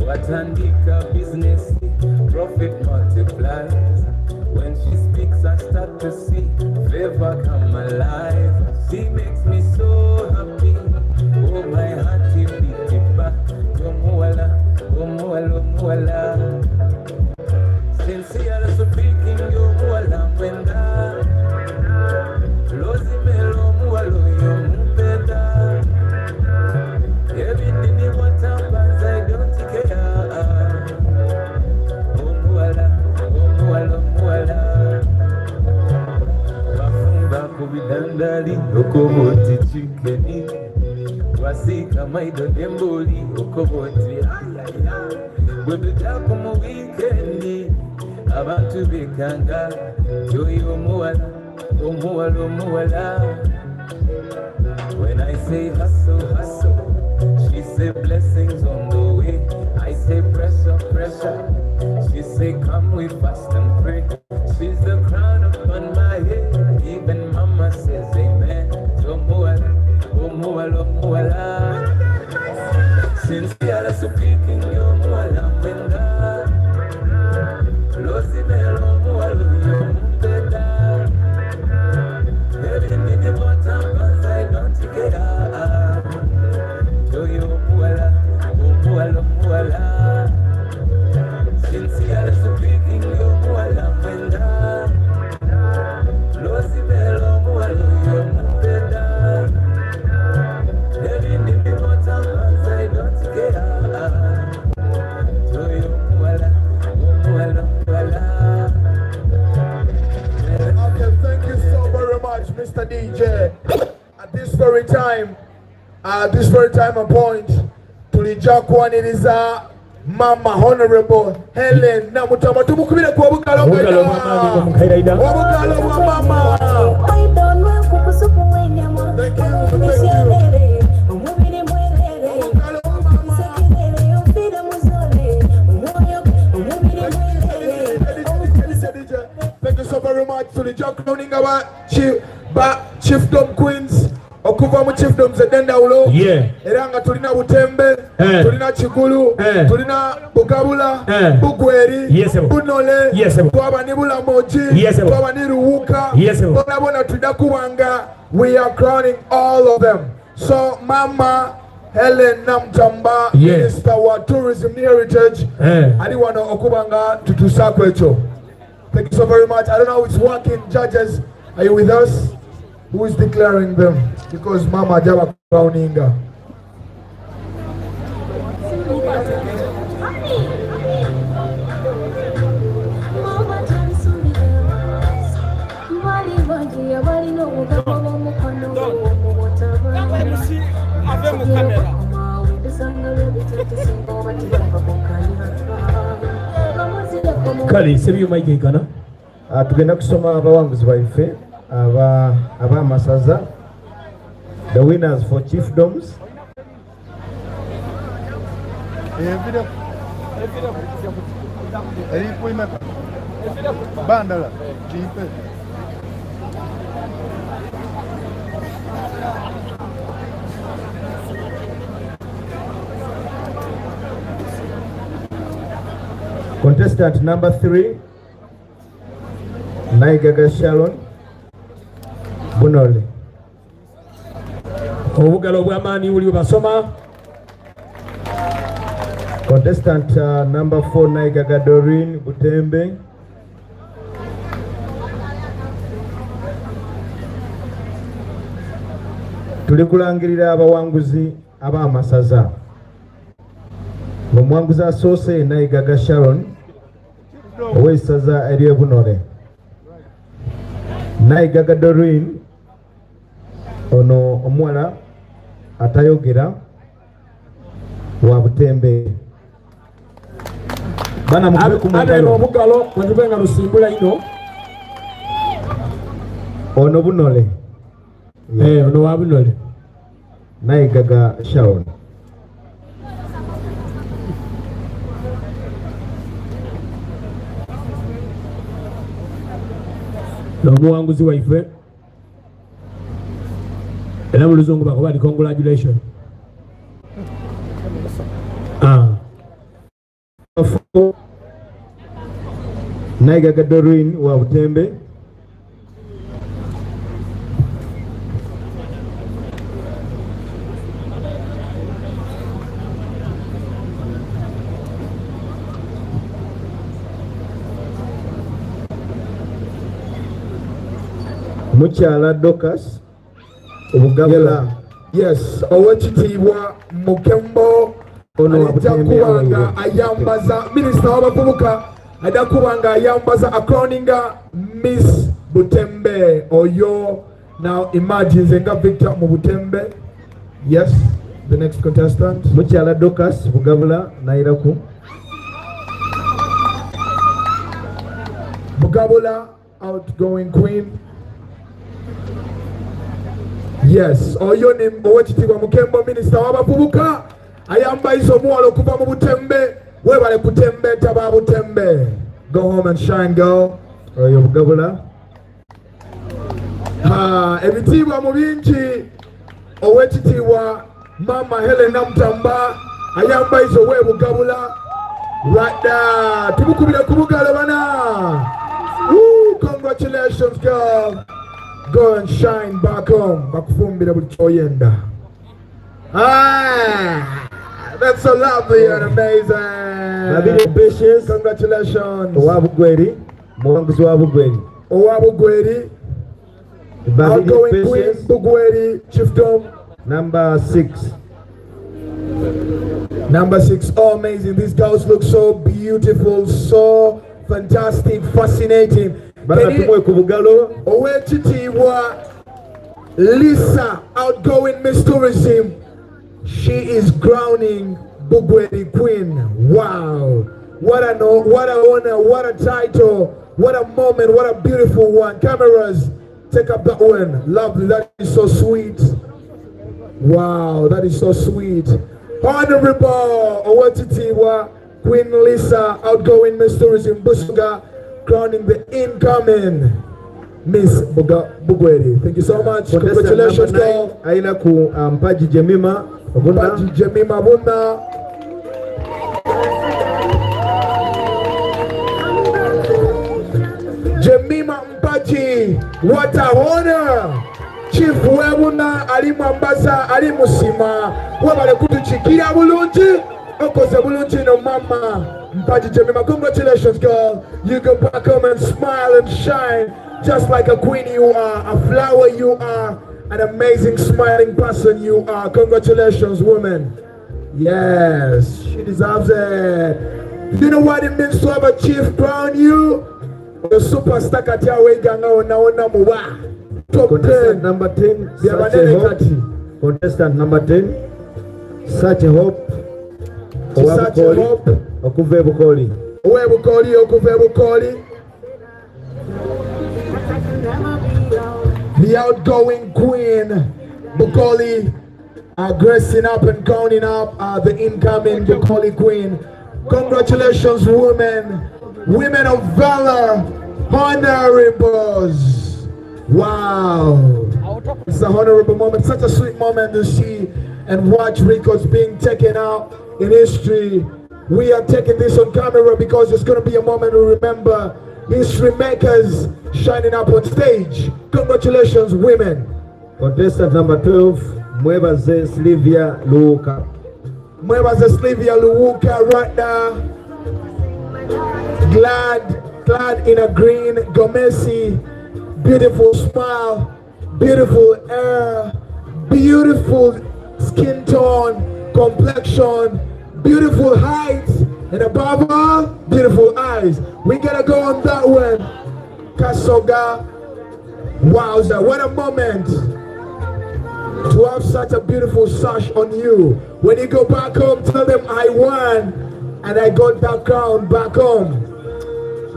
Watandika business, profit multiplies. When she speaks, I start to see favor come alive. She makes me so happy. Oh, my heart is beating back. Omuwala, omuwala, omuwala. Sincerely speaking, omuwala mwenda. Rosemary, omuwala oyo mumpenda. Ebidini what happens, I don't care. Omuwala, omuwala, omuwala. Bafumba ku bidandali okoba oti chicken wasiika maido n'embuli okoba oti ayaya bwe tujja mu wiikendi abantu bekanga yoyo omuwala omuwala omuwala When I say hustle, hustle, she say blessings on the way. I say pressure, pressure. She say come we fast and pray. She's the crown upon my head. Even mama says amen. Omuwala, omuwala, omuwala. Sincerely speaking, omuwala mwenda. Rosemary, omuwala oyo mumpenda. Ebinene what happens, I don't care. Yoyo omuwala, omuwala, omuwala. Sincerely speaking, omuwala mwenda. Rosemary, omuwala oyo mumpenda. Ebinene what happens, I don't care. Yoyo omuwala, omuwala, omuwala. Okay, thank you so very much, Mr. DJ. At this very time, at this very time and point, tulijja kwaniriza Mama Honorable Helen Namutamba. Tumukubire ku obugalo Obugalo bw'amaanyi bwe Obugalo bwa mama. Thank you, thank you. Thank you so very much. Tulijja crowning aba chief, ba chiefdom queens okuva mu chiefdoms ed'endawulo era nga tulina Butembe Eh. tulina Kigulu Eh. tulina Bugabula Eh. Bugweri Yes, sir. Bunole Yes, sir. twaba ni Bulamogi Yes, sir. twaba ni Luwuka Yes, sir. bona bona tulina kubanga we are crowning all of them so mama Helen Namutamba minister wa tourism and heritage Eh. ali wano okuba nga tutuusaako ekyo Thank you so very much. I don't know how it's working. Judges, are you with us? Who is declaring them? Because Mama Java crowning. her. Kale sebyuma igegana. Ah, tugenda kusoma abawanguzi baife aba ab'amasaza the winners for chiefdoms Bandala, jimpe. contestant number 3 Naigaga Sharon Bunole Obugalo obw'amaanyi buli bwebasoma. contestant number 4 Naigaga Doreen Butembe tuli kulangirira abawanguzi ab'amasaza ng'omuwanguzi asoose Naigaga Sharon ow'essaza ery'Ebunole Naigaga Doreen ono omuwala atayogera wa Butembe bana mukube ku Abe mugalo obugalo bwe nga lusimbula ino. ono Bunole Eh, ono wa Bunole. Naigaga Sharon N'omuwanguzi waife. Era mu luzungu bakuba nti congratulation. Ah. Naigaga Doreen wa Butembe. Mukyala Dorcas Obugabula. Yes, owekitiibwa Mukembo Ono ajja kuba nga ayambaza minisita w'abavubuka ajja kuba nga ayambaza acrowninga Miss Butembe oyo now imagine nze nga Victor mu Butembe. Yes, the next contestant. Mukyala Dorcas Bugabula Nairaku. Bugabula outgoing queen. Yes, oyo ni owekitiibwa Mukembo minisita w'abavubuka ayambayiza omuwala okuva mu Butembe. Webale kutembeeta ba Butembe. Go home and shine girl. Oyo Bugabula. Ha, ebitiibwa mu bingi owekitiibwa Mama Helen Namutamba ayambayiza ow'ebugabula radda tumukubire ku bugalo bana. Woo, congratulations girl. Go and shine back home. Bakufumbire buli kyoyenda. Ah, that's so lovely and amazing. Babiri Patience. Congratulations. Owa Bugweri, muwanguzi wa Bugweri. Owa Bugweri. Outgoing Queen Bugweri Chiefdom. Number 6. Number 6. Oh, amazing. These girls look so beautiful, so fantastic, fascinating. Bana tumwe ku bugalo. Owekitiibwa Lisa, outgoing Miss Tourism. She is crowning Bugweri Queen. Wow. What an, what a honor, what a title, what a moment, what a beautiful one. Cameras, take up that one. Lovely, that is so sweet. Wow, that is so sweet. Honorable Owekitiibwa Queen Lisa, outgoing Miss Tourism Busoga, crowning the incoming Miss Bugweri. Thank you so much. Congratulations, girl. Aina ku Mpaji Jemima Buna. Mpaji Jemima Buna. Jemima Mpaji, what a honor. Chief w'Ebuna ali Mwambaza ali Musima webale kutukiikira bulungi okoze bulungi no mama Mpaji Jemima congratulations girl you go back home and smile and shine just like a queen you are a flower you are an amazing smiling person you are congratulations woman yes she deserves it you know what it means to have a chief crown you a superstar kati aweganga wonna wonna muba top 10 Number 10, Byabanene Sache Hope. kati. Contestant number 10, Sache Hope. Owa Sache Bukoli. Hope. Okuva e Bukoli. ow'ebukoli okuva ebukoli the outgoing queen Bukoli gracing up and crowning up the incoming Bukoli queen. Congratulations, women, women of valor, honorables. Wow. It's a honorable moment, such a sweet moment to see and watch records being taken out in history. We are taking this on camera because it's going to be a moment to remember history makers shining up on stage. Congratulations, women. Contestant number 12, Mwebaze Sylvia Luuka. Mwebaze Sylvia Luwuka right now. Glad, glad in a green Gomesi. Beautiful smile, beautiful hair, beautiful skin tone, complexion, beautiful height, and above all, beautiful eyes. We gotta go on that one. Kasoga. Wowza, what a moment to have such a beautiful sash on you. When you go back home, tell them I won and I got that crown back home.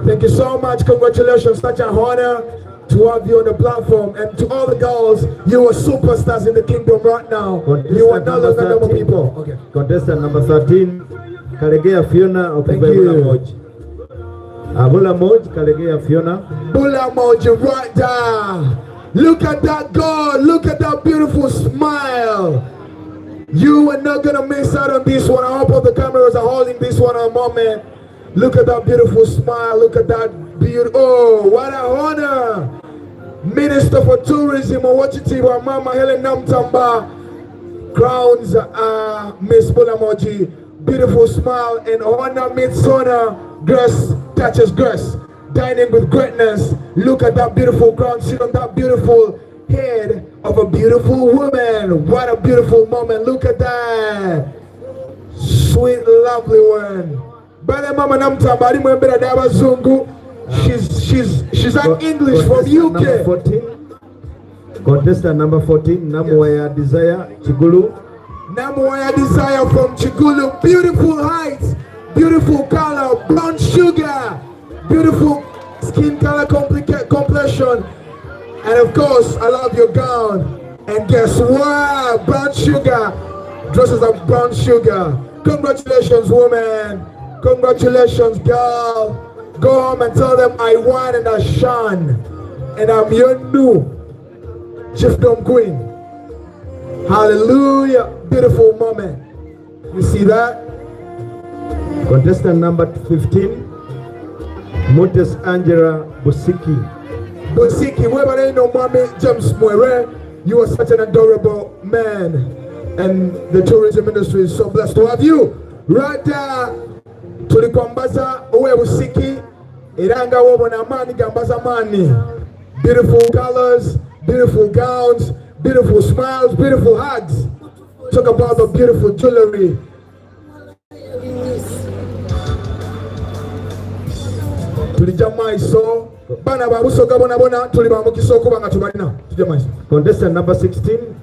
Thank you so much. Congratulations. Such an honor to have you on the platform. And to all the girls, you are superstars in the kingdom right now. You are no longer normal people. Okay. Contestant number 13, Kalegea Fiona okuva e you. Bulamogi. Bulamogi, Kalegea Fiona. Bulamoji right there. Look at that girl. Look at that beautiful smile. You are not gonna miss out on this one. I hope all the cameras are holding this one a moment. Look at that beautiful smile. Look at that Beautiful. Oh, what a honor. Minister for Tourism, Owekitiibwa Mama Helen Namutamba crowns Miss Bulamogi. Beautiful smile and honor meets honor. Grace touches grace. Dining with greatness. Look at that beautiful crown. Sit on that beautiful head of a beautiful woman. What a beautiful moment. Look at that. Sweet, lovely one. Bale Mama Namutamba ali mu embera d'abazungu. She's an English from Contestant number UK. 14. Contestant number 14, Namuwaya Desire Chigulu. Namuwaya Desire from Chigulu. Beautiful heights, beautiful color, brown sugar, beautiful skin color complexion. And of course, I love your gown. And guess what? Brown sugar. Dresses up brown sugar. Congratulations, woman. Congratulations, girl. Go home and tell them I won and I shone. And I'm your new chiefdom queen. Hallelujah. Beautiful moment. You see that? Contestant number 15, Mutes Angela Busiki. Busiki, webale ino mwami James Mwere. You are such an adorable man. And the tourism industry is so blessed to have you. Right there, tuli kwambaza owe Busiki era nga wobona amaani gambaza maani. Beautiful colors, beautiful gowns, beautiful smiles, beautiful hugs. Talk about the beautiful jewelry. Tulijja maiso baana ba Busoga bona bona tuli ba mukisa okuba nga tubalina. Tujja maiso. Contestant number 16,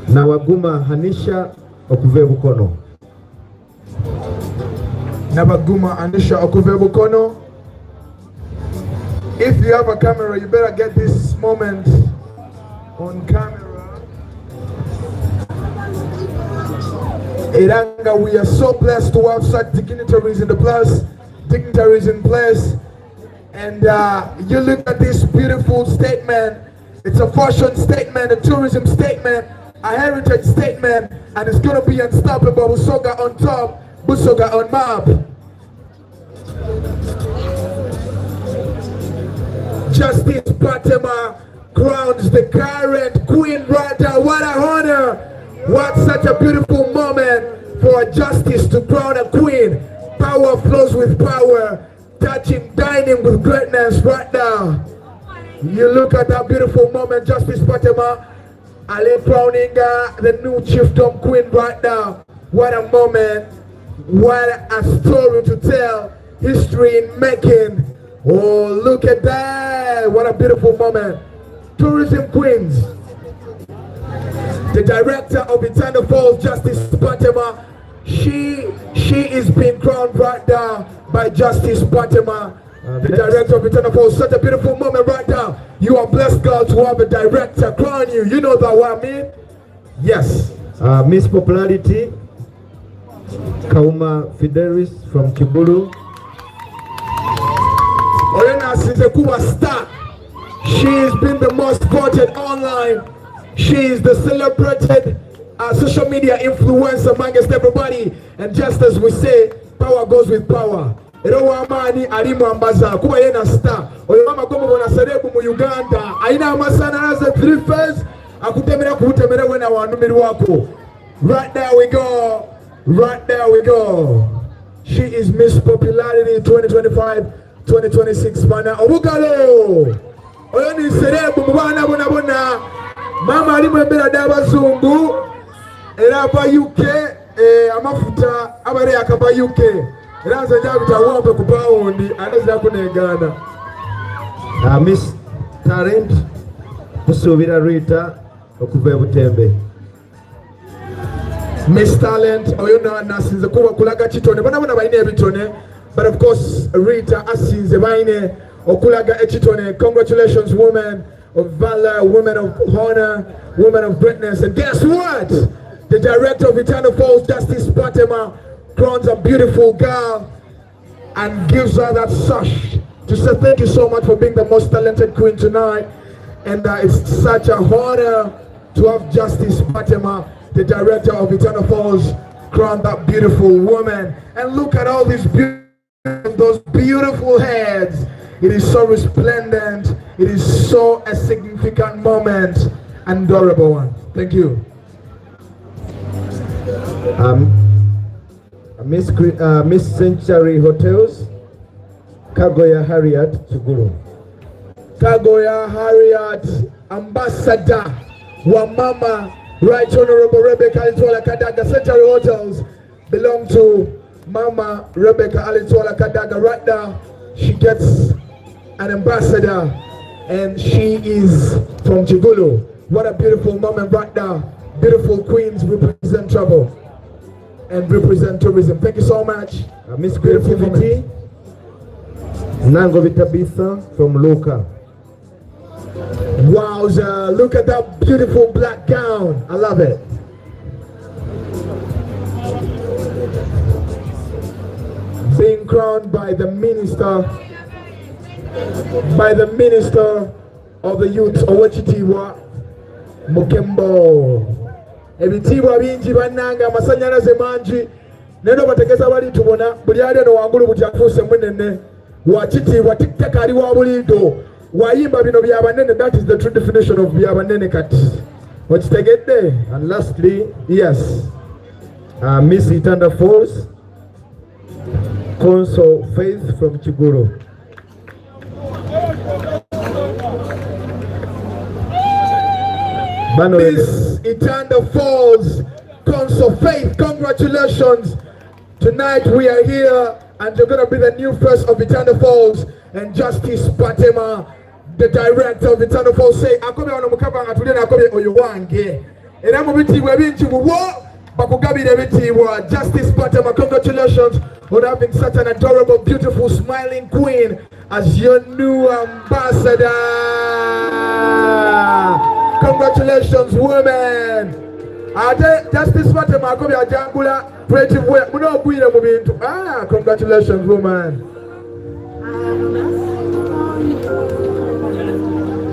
Nawaguma Hanisha okuva e Bukono. Nabaguma Anisha okuva e Bukono. If you have a camera, you better get this moment on camera. Era nga we are so blessed to have such dignitaries in the place, dignitaries in place. And you look at this beautiful statement. It's a fashion statement, a tourism statement, a heritage statement, and it's going to be unstoppable. Busoga on top, Busoga on map. Justice Patema crowns the current Queen Rada. What a honor! What such a beautiful moment for a justice to crown a queen. Power flows with power, touching, dining with greatness right now. You look at that beautiful moment, Justice Patema, Ali crowning the new chiefdom queen right now. What a moment. What a story to tell. History in making. Oh, look at that. What a beautiful moment. Tourism Queens. The director of Itanda Falls, Justice Patema, she is being crowned right now by Justice Patema, the director of Itanda Falls. Such a beautiful moment right now. You are blessed, girl, to have a director crown you. You know that what I mean? Yes. Miss Popularity, Kauma Fidelis from Kibulu. Oyena asinze kuba star. She has been the most voted online. She is the celebrated social media influencer amongst everybody. And just as we say, power goes with power. Era ow'amaanyi ali mwambaza kuba yena star. Oyo mama gwemubona celeb mu Uganda alina amasannyalaze 3 phase akutemera kubutemera wena wanumirwako. Right there we go. Right there we go. She is Miss Popularity 2025-2026 bana obugalo. Oyo ni celeb mu baana bona bona. Mama ali mu embeera d'abazungu era ava UK, amafuta abale akava UK era nze njabita wampe ku pawundi ate zira kunegaana. Miss Talent Tusuubira Rita okuva e Butembe. Miss Talent oyo nasinze kuba kulaga kitone bona bona balina ebitone, but of course Rita asinze balina okulaga ekitone. Congratulations, woman of valor, woman of honor, woman of greatness. And guess what? The director of Itanda Falls, Justice Patema, crowns a beautiful girl and gives her that sash to say thank you so much for being the most talented queen tonight. And it's such a honor to have Justice Patema, the director of Itanda Falls, crown that beautiful woman. And look at all these those beautiful heads. It is so resplendent. It is so a significant moment and adorable one. Thank you. Miss Century Hotels, Kagoya Harriet Kigulu. Kagoya Harriet, Ambassador wa Mama Right Honorable Rebecca Alitwala Kadaga. Century Hotels belong to Mama Rebecca Alitwala Kadaga. Right now, she gets an ambassador and she is from Kigulu. What a beautiful moment right now. Beautiful queens represent travel and represent tourism. Thank you so much. Miss Creativity, Nangobi Tabitha from Luuka. Wowza, look at that beautiful black gown. I love it. Being crowned by the minister, by the minister of the youth, Owekitiibwa Mukembo. Ebitiibwa bingi bannange, amasanyalaze mangi, naye nobategeeza bali tubona buli ali eno wangulu buti afuuse munene wakitiibwa tikitaka ali wa buliido wayimba bino byabanene. That is the true definition of byabanene. Kati okitegedde? And lastly, yes, Miss Itanda Falls, Consul Faith from Kigulu. Miss Itanda Falls, Consul Faith, congratulations. Tonight we are here and you're going to be the new face of Itanda Falls. And Justice Patema, the director of Itanda Falls, say, akobye wano mukaba nga tulina akobye oyo wange. Era mu bitiibwa bingi bubwo bakugabira ebitiibwa. Justice Patema, congratulations on having such an adorable, beautiful, smiling queen as your new ambassador. Congratulations, women. Ate Justice Fatema akobye ajangula creative wear muno ogwire mu bintu. Ah, congratulations, woman.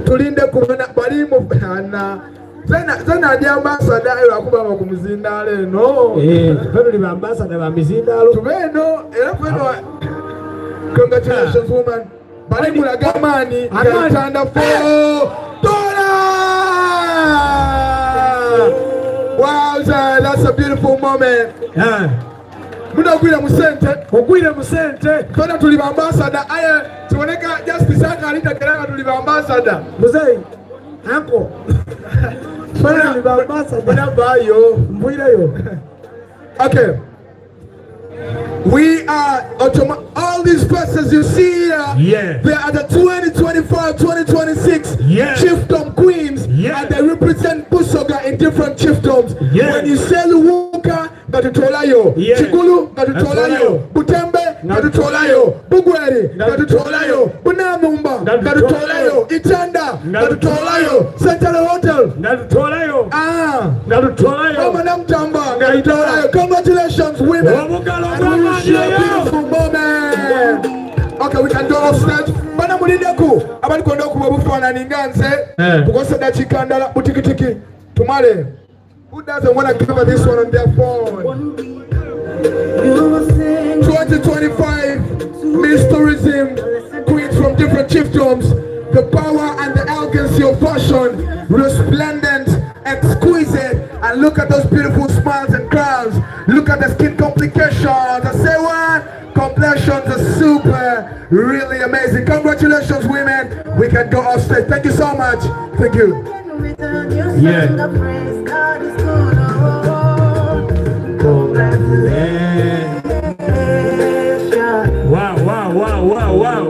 Tulinde kubona bali mu ana zena ndi ambassador lwakubanga ku muzindaalo eno. Eh, ffe tuli ba ambassador ba mizindaalo. Tube eno era feno. Congratulations, woman. Bali mulaga amaanyi. Amaanyi. Itanda Falls. Dola! Wow, sir, that's a beautiful moment. Munagwira mu sente. Ogwire mu sente. Fena tuli ba ambassador. Aye tuboneka Justice aka alitakera nga tuli ba ambassador. Muzeyi, anko. Fena tuli ba ambassador. Muna bayo. Mbwireyo. Okay. We are all these persons you see here. They are the 2025, 2026 Chiefdom Queens, and they represent Busoga in different chiefdoms. When you say Luuka, Gatutolayo, Kigulu, Gatutolayo, Butembe, Gatutolayo, Bugweri, Gatutolayo, Bunamumba, Gatutolayo, Itanda, Gatutolayo, Central Hotel, Gatutolayo, ah, Gatutolayo, Mama Namtamba, Gatutolayo. Congratulations, women. And we wish you a beautiful moment. Okay, we can go off stage. Bana mulindeku abalikwenda okuba obufaananyi nga nze kukosa dakiika ndala butikitiki tumale. Who doesn't want to cover this one on their phone? 2025 Miss Tourism Queens from different chiefdoms, the power and the elegancy of fashion, resplendent, exquisite, and look at those beautiful smiles and crowns. Look at the skin complications. I say what? Complexions are super, really amazing. Congratulations, women. We can go off stage. Thank you so much. Thank you. Yeah. Wow. Wow.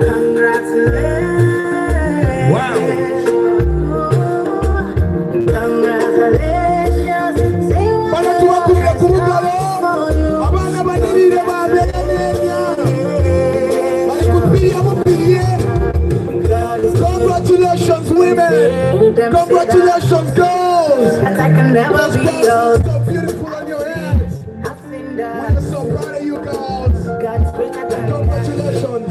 Bana tubakubira ku bugalo, abaana banirire babenyamyenya bali kupirya mupirye. Congratulations, women. Congratulations, girls. Those crowns look so beautiful on your heads. We are so proud of you girls. Congratulations.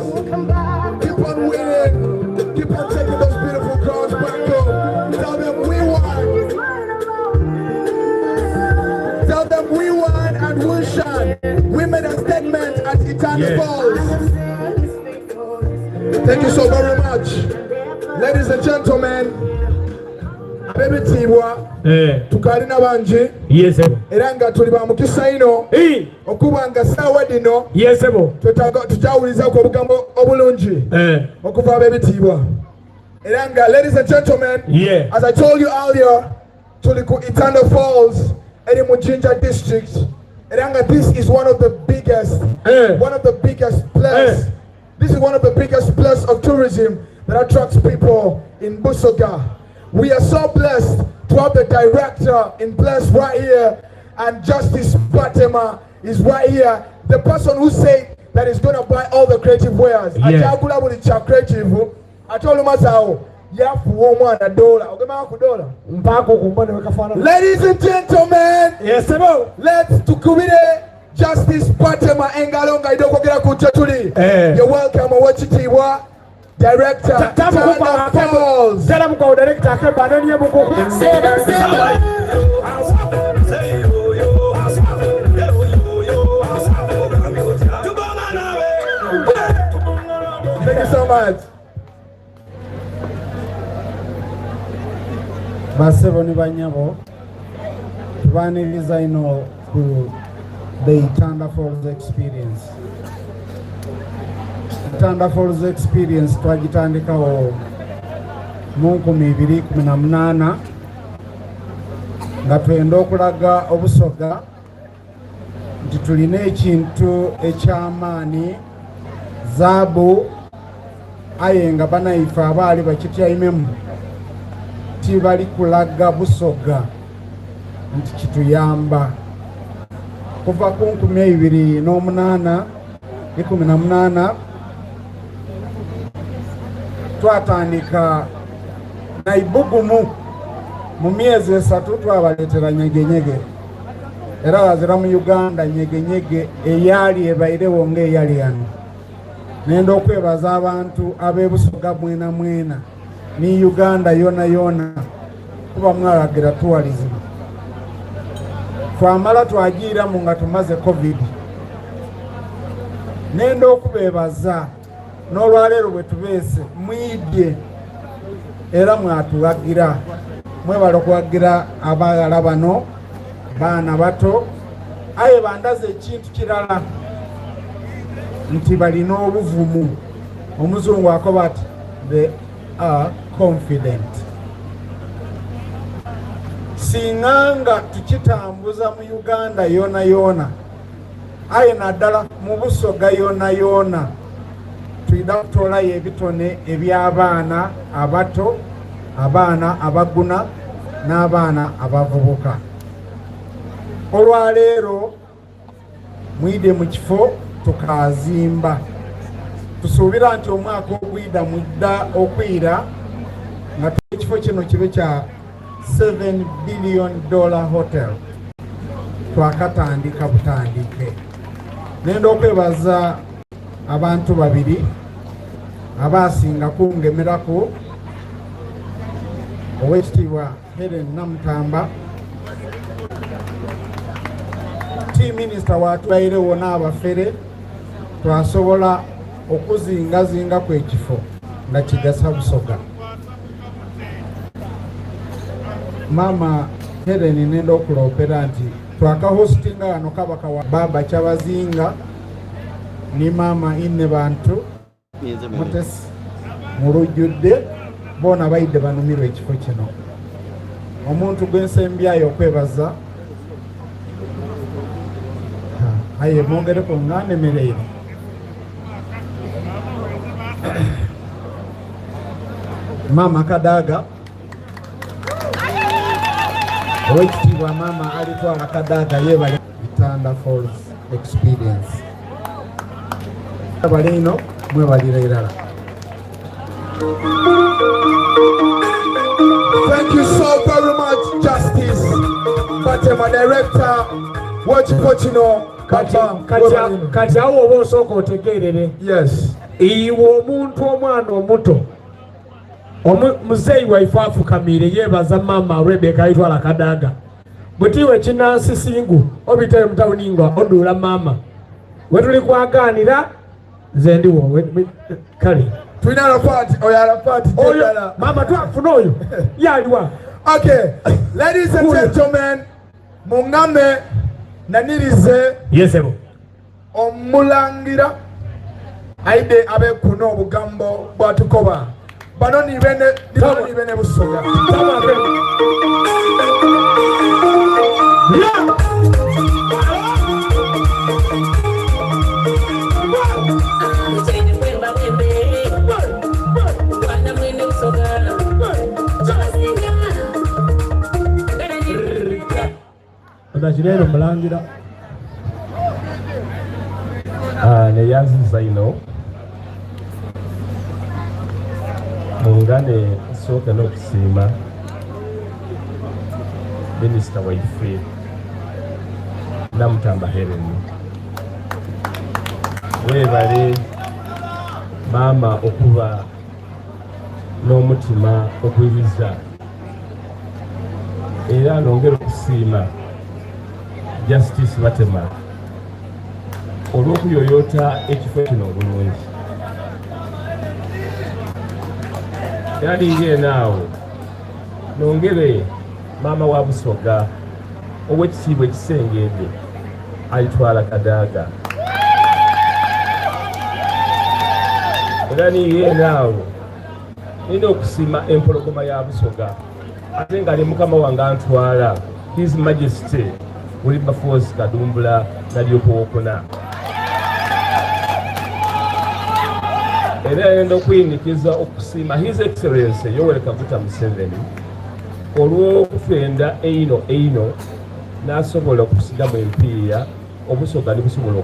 Keep on winning. Keep on taking those beautiful crowns back home. Tell them we won. Tell them we won and we shine. We made a statement at Itanda Falls. Thank you so very much. Ladies and gentlemen, ab'ebitiibwa Eh. tukalina bangi Yes, sebo. era nga tuli ba mukisa ino okuba nga saawa dino Yes, sebo. tukyawulizaku obugambo obulungi Eh. okuva ab'ebitiibwa era nga ladies and gentlemen Yeah. as I told you earlier tuli ku Itanda Falls eri mu Jinja district era nga this is one of the biggest Eh. one of the biggest place this is one of the biggest place of tourism that attracts people in Busoga we are so blessed to have the director in place right here and Justice Batema is right here the person who said that he's going to buy all the creative wares Yeah. akyagula buli kya creative ate olumaze awo yafuwa omwana dola ogemako ku dola Mpaako ku mbone wekafaanana. Ladies and gentlemen, Yes, sebo. let's tukubire Justice Batema engalo nga ida okwogera ku kye tuli. Eh. You're welcome owekitiibwa Director Tanda Falls. Teramukawo director akemba anonye mukuku. Thank you so much. Basebo ne banyabo tubaniriza ino ku the Itanda Falls experience. Itanda Falls experience twagitandikawo mu 2018 nga twenda okulaga obusoga nti tulina ekintu eky'amaani zaabu aye nga banaife abaali bakityaimemu tibali kulaga busoga nti kituyamba kuva ku 2008 18 twatandika naibugumu mu myezi esatu twabaleetera nyegenyege era wazira mu Uganda nyegenyege eyali ebairewo ng'eyali yano nenda okwebaza abantu ab'ebusoga mwena mwena ni Uganda yona yona kuba mwalagira tourism twamala twagiiramu nga tumaze covid nenda okubebaza n'olwaleero bwe tubeese mwidye era mwatuwagira mwebala okuwagira abaghala bano baana bato aye bandaze ekintu kirala nti balina obuvumu omuzungu akoba ati they are confident singa nga tukitambuza mu Uganda yona yona aye naddala mu Busoga yona yona twida kutoolayo ebitone eby'abaana abato abaana abaguna n'abaana abavubuka olwaleero mwide mu kifo tukazimba tusuubira nti omwaka ogwida mwidda okwira nga ekifo kino kibe kya 7 billion dollar hotel twakatandika butandike nenda okwebaza abantu babiri abasinga kungemerako owekitiibwa Helen Namutamba team minisita watubairewo n'abafere twasobola okuzingazingaku ekifo nga kigasa Busoga. Maama Helen nenda okuloopera nti twakahostinga wano kabaka wa baba Kyabazinga ni maama inne bantu Mutesi mulujjudde boona bayidde banumirwa ekifo kino. Omuntu gwensembyayo okwebaza aye mwongereko nga nemereire maama Kadaga owekitiibwa maama alitwala Kadaga yebale Itanda Falls experience baleino mwebalira irala. Thank you so very much, Justice Batema, Director, w'ekifo kino Kati awo oba osooka otegeerere. Yes. Iwe omuntu omwana omuto muzeeyi waife afukamiire yeebaza maama Rebecca Aitwala Kadaga butiwe kinansisingu obitayo mutawuni nga oduula maama wetuli kwagaanira nze ndiwo kale. Tulina Arafat, oyo Arafat Oyo mama twafuna oyo yaliwa. Okay, ladies and gentlemen, mungame nanirize. Yes, sebo. Omulangira aide abe kuno obugambo bwatukoba bano ni bene ni bene Busoga. Odakirero mulangira neyanziza ino mungane nsooke n'okusiima minisita waife Namutamba Helen, webale maama okuba n'omutima ogwiriza era nongera okusiima Justice Batema olw'okuyoyoota ekifo kino obulungi. Era ningeena awo nongere maama wa Busoga ow'ekitiibwa ekisengedde alitwala Kadaga. Era ningeena awo nina okusiima empologoma ya Busoga ate nga ali mukama wange antwala His Majesty Wilberforce Kadumbula Nalyoka owokuna. Era yenda okuyinikiza okusiima His Excellency Yoweri Kaguta Museveni olw'okutwenda eino eino n'asobola okutusigamu empiiya Obusoga nibusobola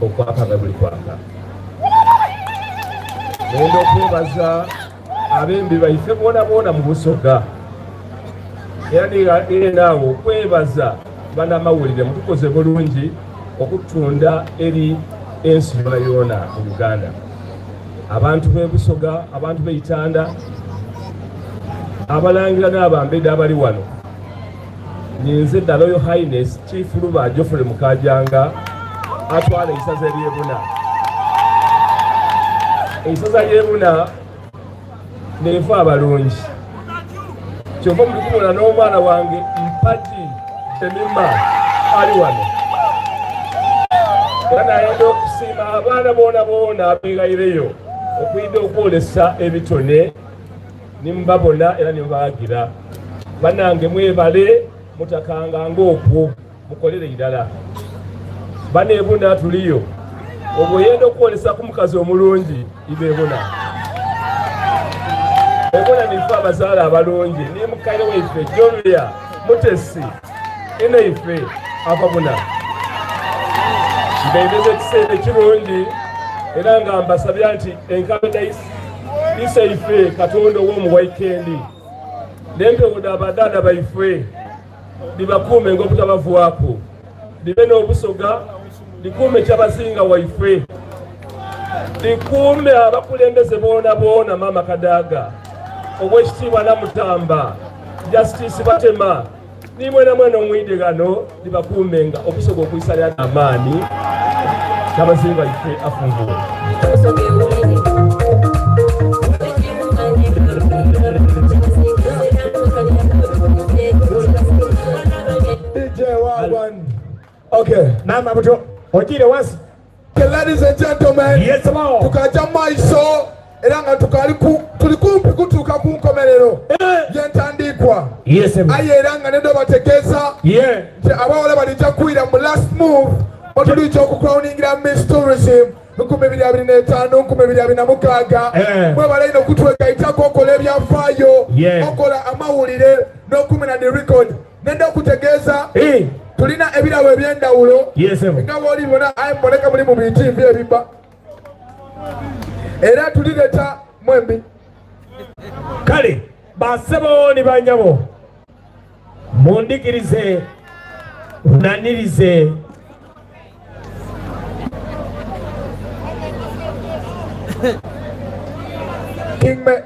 okwaka nga buli kwaka. Nenda okwebaza abembi baife boona boona mu Busoga, era naawe okwebaza banamawulire mutukoze bulungi okutunda eri ensi yona yona mu Uganda. Abantu b'e Busoga, abantu b'e Itanda, abalangira n'abambeda abali wano, Ninze the Royal Highness Chief Luba Geoffrey Mukajanga atwala eisaza ery'Ebuna. Eisaza ly'Ebuna nenfa abalungi, kyova muli kubona n'omwana wange Mpagi Jemima ali wano. Era nayenda okusiima abaana boona boona abeegaireyo okwidha okwolesa ebitone nimubabona era nimubawagira. Banange mwebale, mutakanga ng'okwo, mukolere irala. Bana ebuna tuliyo, obwo oyenda okwolesa ku mukazi omulungi iba ebuna. Ebuna nife abazaala abalungi, ni mukaire waife Joria Mutesi inaife ababuna. Mbendeza ekiseera ekirungi era nga mbasabya nti enkabe isaife Katonda ow'omuwaikendi n'empewo dh'abadaada baife dhibakuume ng'obutabavaaku, dhibe n'obusoga, dhikuume kyabazinga waife, dhikuume abakulembeze boonaboona, Maama Kadaga, Owekitiibwa Namutamba, Justice Batema, ni mwena mwena omwidhe ghano, dhibakuumenga obusoga okwisalira n'amaani, kyabazinga waife afunguwe. DJ Wagwan. Okay. Mama buto ojire wansi. Okay, ladies and gentlemen. Yes, mo. Tukaja maiso era nga tukali ku tuli kumpi kutuuka ku nkomerero y'entandikwa. Yes, Aye era nga neddo bategeeza yeah. nti abawala balijja kuyira mu last move otulijja okucrowningira Miss Tourism 2025 2026. Mwebale ino okutwegayitako okola ebyafaayo, okola amawulire n'okumena the record. Nenda okutegeeza tulina ebirabo eby'endawulo nga bwoli bona, aye muboneka muli mu bintu ebibba era tulireta mwembi. Kale basebo ni banyabo, mundikirize unanirize King Me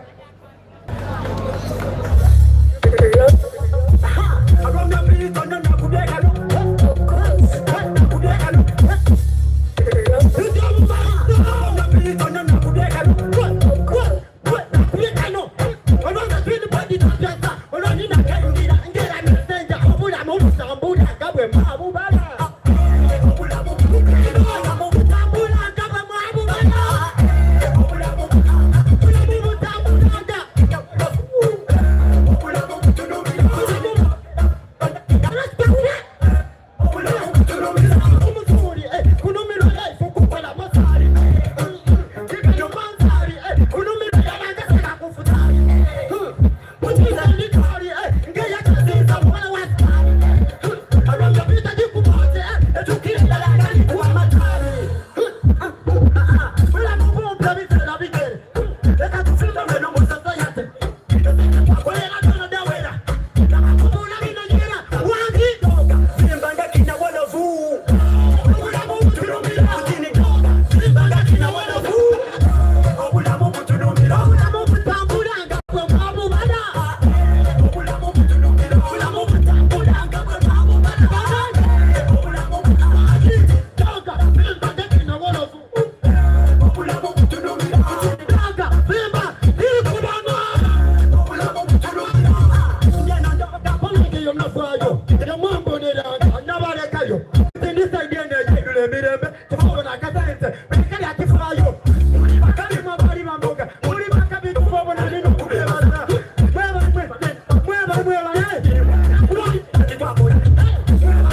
Kayo Tindi saidi eno ejidula emirembe Tubona akasayense Kali akifaayo Muli bakali mwabali bamboga Muli bakabi tubona nino kubebaza Mwebale mwebale Mwebale mwebale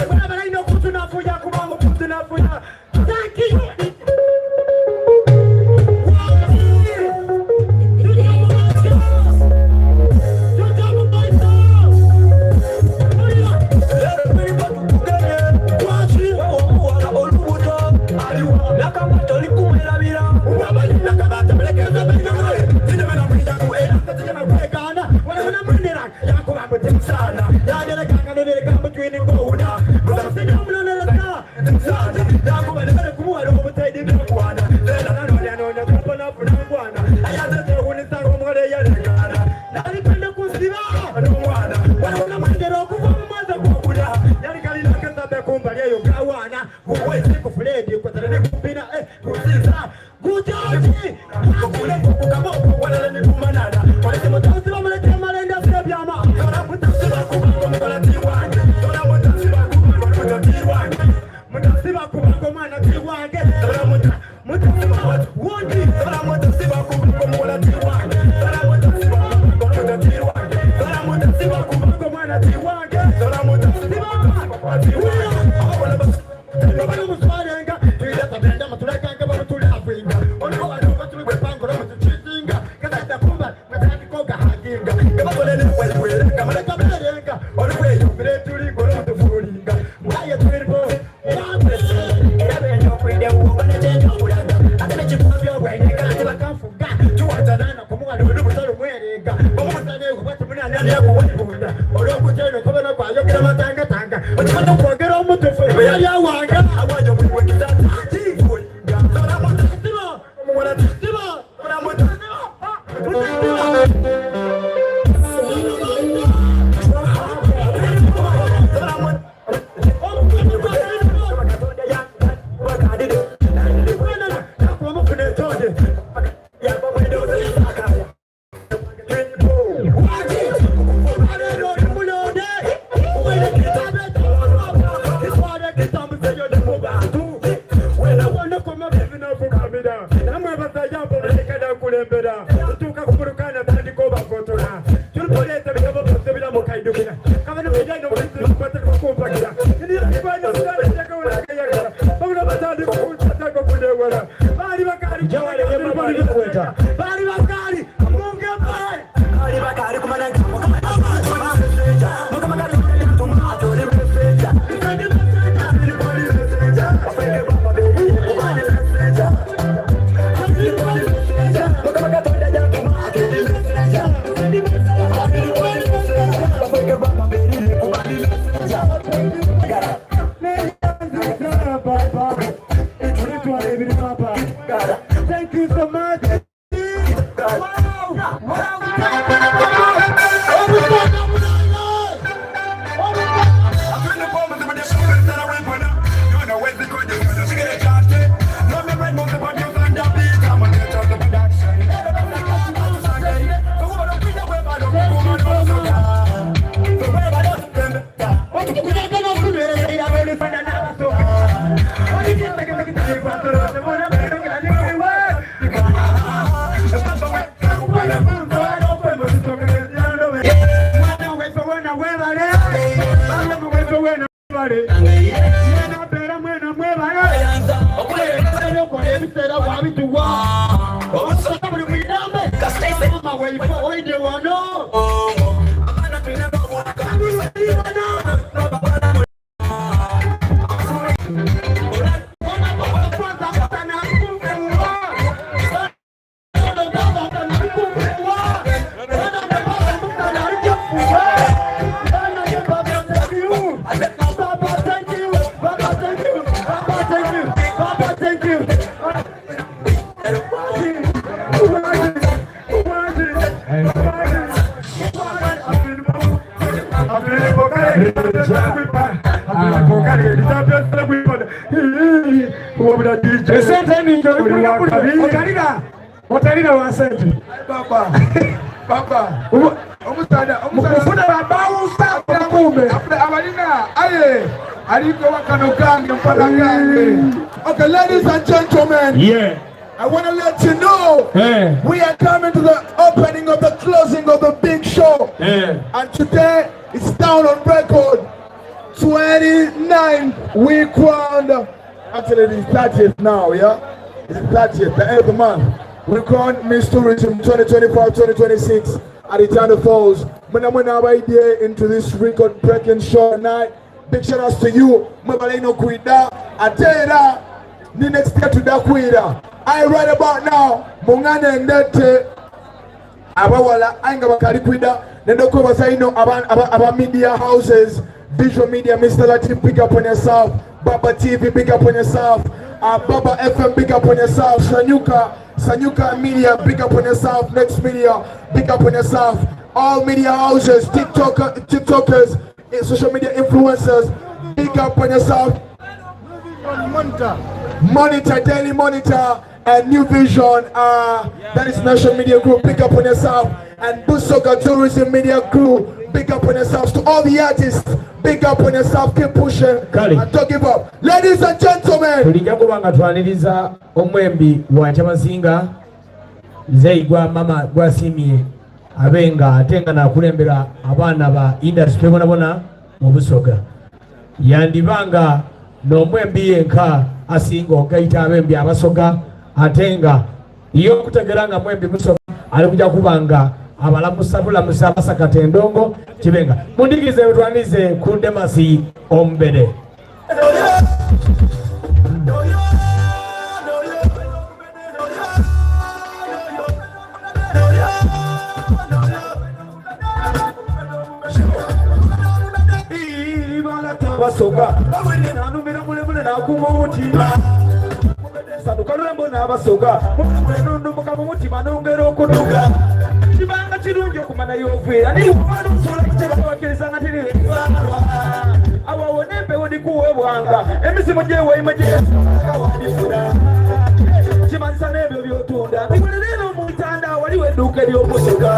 Mwebale ino kutunafuya kubanga kutunafuya Thank you. Thank you so much. Wow! Wow! Esente ningi otalira otalira wa sente baba baba omusaadha mukufuna babawusa kumbe abalina aye. Aliko wakano kange mpana kange. Okay, ladies and gentlemen. Yeah. I want to let you know Eh. we are coming to the opening of the closing of the big show. Eh. And today it's down on record. 29th we crowned, actually it is 30th now, yeah? It's 30th, the end of the month. We crowned Miss Tourism 2025-2026 at Itanda Falls. Muna muna abaidye into this record-breaking show tonight. Big shout outs to you. Mwebale kwida. Ate era ni next year tudakwira. I right about now mungane ndete abawala aye nga bakali kwida nenda okwebaza ino aba, aba, aba media houses visual media mr latin big up on yourself baba tv big up on yourself uh, baba fm big up on yourself sanyuka sanyuka media big up on yourself next media big up on yourself all media houses tiktok tiktokers eh, social media influencers big up on yourself Monitor. Monitor, Daily Monitor, and New Vision. That is National Media Group. Pick up on yourself. And Busoga Tourism Media Crew. Big up on yourselves. To all the artists, big up on yourself. Keep pushing and don't give up. Ladies and gentlemen. Tulijja kuba nga twaniriza omwembi wa Kyabazinga Nzeyi gwa mama gwasiimye abe nga ate nga nakulembera abaana ba industry bonabona mu Busoga. Yandiba nga n'omwembi yenka asinga ogaita abembi abasoga ate nga ye okutegera nga mwembi musoga ali kuja kuba nga abalamusa bulamusa abasakata endongo kibenga mundigize wetwanirize ku Demasi Ombere. Basoga bawene nanumira mulemule nakuma omutima saduka lwembo n'abasoga nundumuka mu mutima nongera okuduga kibanga kirungi okumanya yoveera nikubaakiriza nga tirialwa awo nempewo dikuweebwanga emisimu gyewaime gyewandifuna kimanyisa n'ebyo byotunda nikulereera omutanda waliwo edduuka ery'omusoga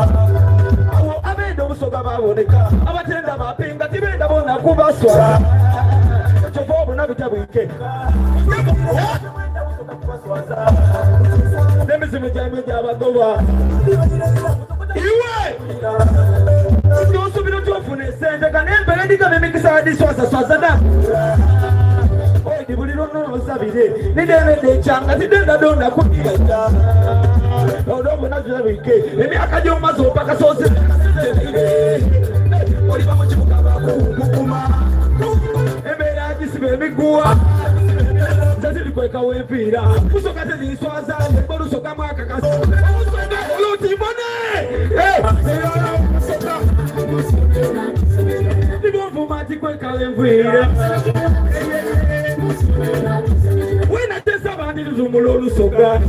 awo abenda obusoga baboneka abatenda bapinga tibenda bona kubaswala kyova obona bitabwike n'emizimu gyaimwe gyabagoba iwe nosubira otya esente kanembere ndigaba emikisa adiswasaswaza na oidi buli lwononosabire nidebedde ekyanga tidenda donda kudiaja olwobona zirabike emyaka gyomumazi opaka sosi oliba mu kibuga bakunkukuma embeera gisiba emiguwa zezirikwekawo empiira busoka tezinswaza olusoka mwakakasi oluti mbone nibonvuma tikwekawo enviira wenatesa abandi luzumula olusoga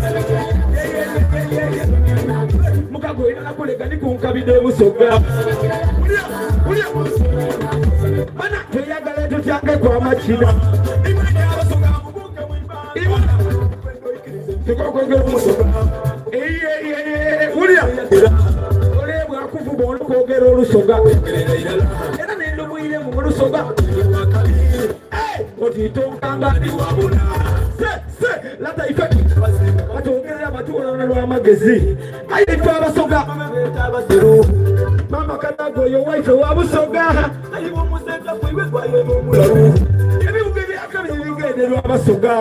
mukagoyina nakulega nikunkabidde ebusoga bana tweyagala tutyange kwamakina olebwa akuvuba olukwogera olusoga era nendumwire mu lusoga otitonkanga lata ife batwogerera batuolana lw'amagezi aye ife abasoga mama kadaga oyo waife wa busoga ebibuga ebyakabiri bigenderwa abasoga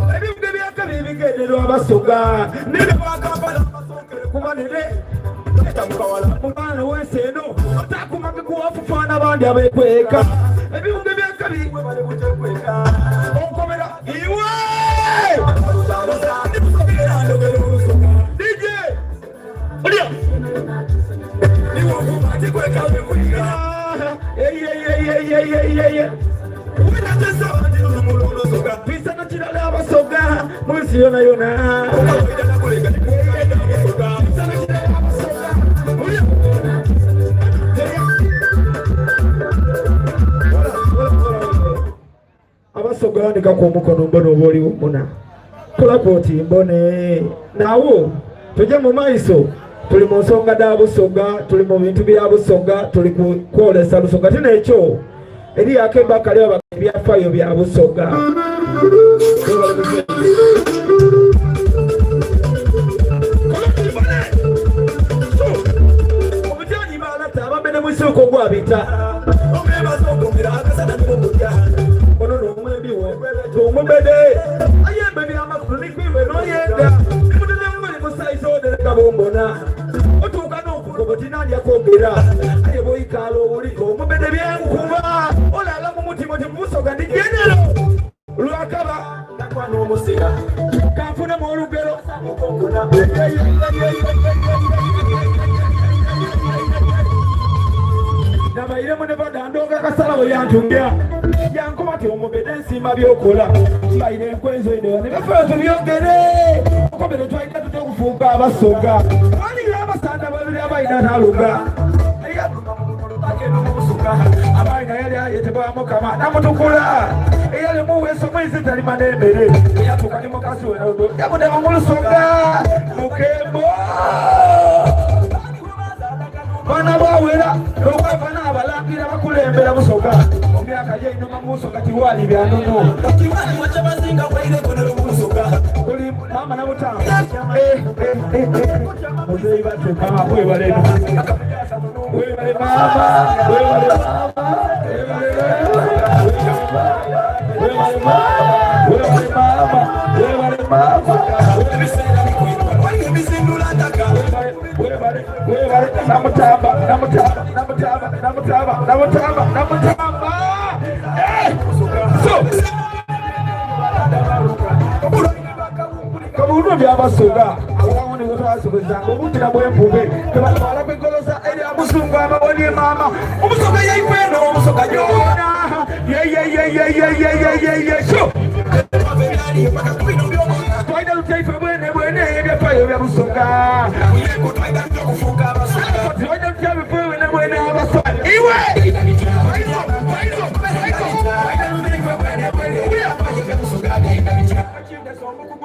ebibuga ebyakabiri bigenderwa abasoga mwana wensi eno atakumage kuwafufaana abandi abekweka ebibuga ebyakabiri onkomera iwe DJ olya pisana kirala abasoga mu nsi yona yona abasoga wandikaku omukono mbona oba oliwo muna kolako oti mbone nawo. Tuje mu maiso, tuli mu nsonga dha Busoga, tuli mu bintu bya Busoga, tuli kwolesa Lusoga. Tino ekyo eriyo akemba kali aba ebyafayo bya Busoga. Abamene mwisuko gwabita ono n'omwembi wo omubede ayembe byamakulu nikwiwe noyenda nimutete muli musaizi odereka bombona otuuka n'okugoba tinandya kwogera aye bwoyikaala owulira omubede byenkuba olala mu mutima oti mubusoga ndi genero lwakaba nakwana omusira kanfunemu olugero nabairemu ne badandooga kasala bwe yantumya yankuba ti omubede nsiima byokola mbaire enkwenzo edewa ne bafe tubyogere okobere twalina tutya okufuuka abasoga waliyo abasanda babiri abalina taluga abalina yali ayetebwa mukama namutukula eyali muweesa omwezi talima n'emmere eyatuuka ne mukazi we yamutema mu lusoga mukembo Bana bawera n'okwava n'abalangira bakulembera Busoga mu myaka gy'einuma mu Busoga tiwali bya nnono kuli maama Nabutamba muzeeyi batte mama webale webale maama webale maama webale maama webale maama webale maama webale webale namutamba namutamba namutamba namutamba namutamba namutamba eh! so kabuno byabasoga awamu niwetwasogezanga obumpira bwempube tebatwala kwegoloza erya musungu abawonie maama omusoga yaifeno omusoga gyona yeyeyeyeyeyeyeyeye so twaida lutaife bwene bwene ebyafayo bya busoga twaida lutaife bwene bwene abasoga iwe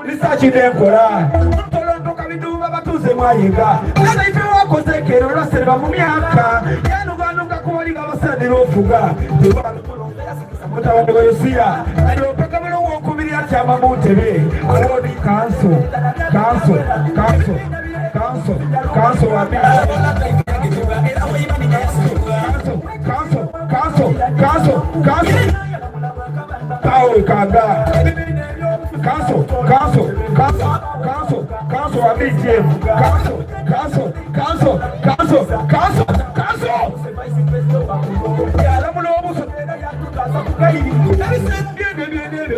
Research nenkola ntolontoka biduba batuze mwayiga nana ife wakoze kero lwasereba mu myaka yanuganuga kubalinga abasanira ofuga mutabani wa Yosiya alyompaka bulowo okubiri atyama mu ntebe awodi kanso kanso kanso kanso kanso wa kanso kanso kanso kanso kawe kanga kanso kanso kanso kanso kanso wa BGM kanso kanso kanso kanso kanso kanso yalamula obuso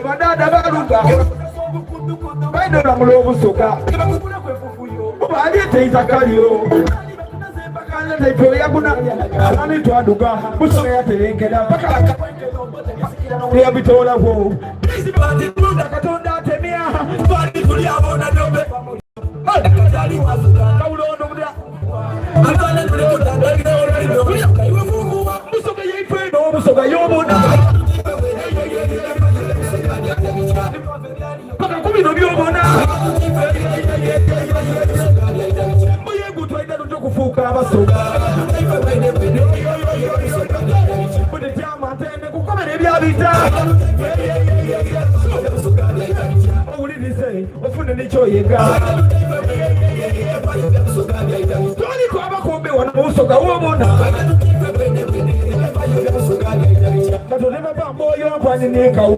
badada baluga bainolamula obusoga oba eitaka lyo yaguna twaduga busoga yaterenkera paka yabitoolako katonda atemya busoga yaife n'obusoga yobona paka ku bino byobona muyegu twalina tutya okufuuka abasoga butetyama ntende kukomera ebyabita owulirize ofune nekyoyega twaliko abakombe wano mubusoga wobona katonda bamboyo mpwaninekawo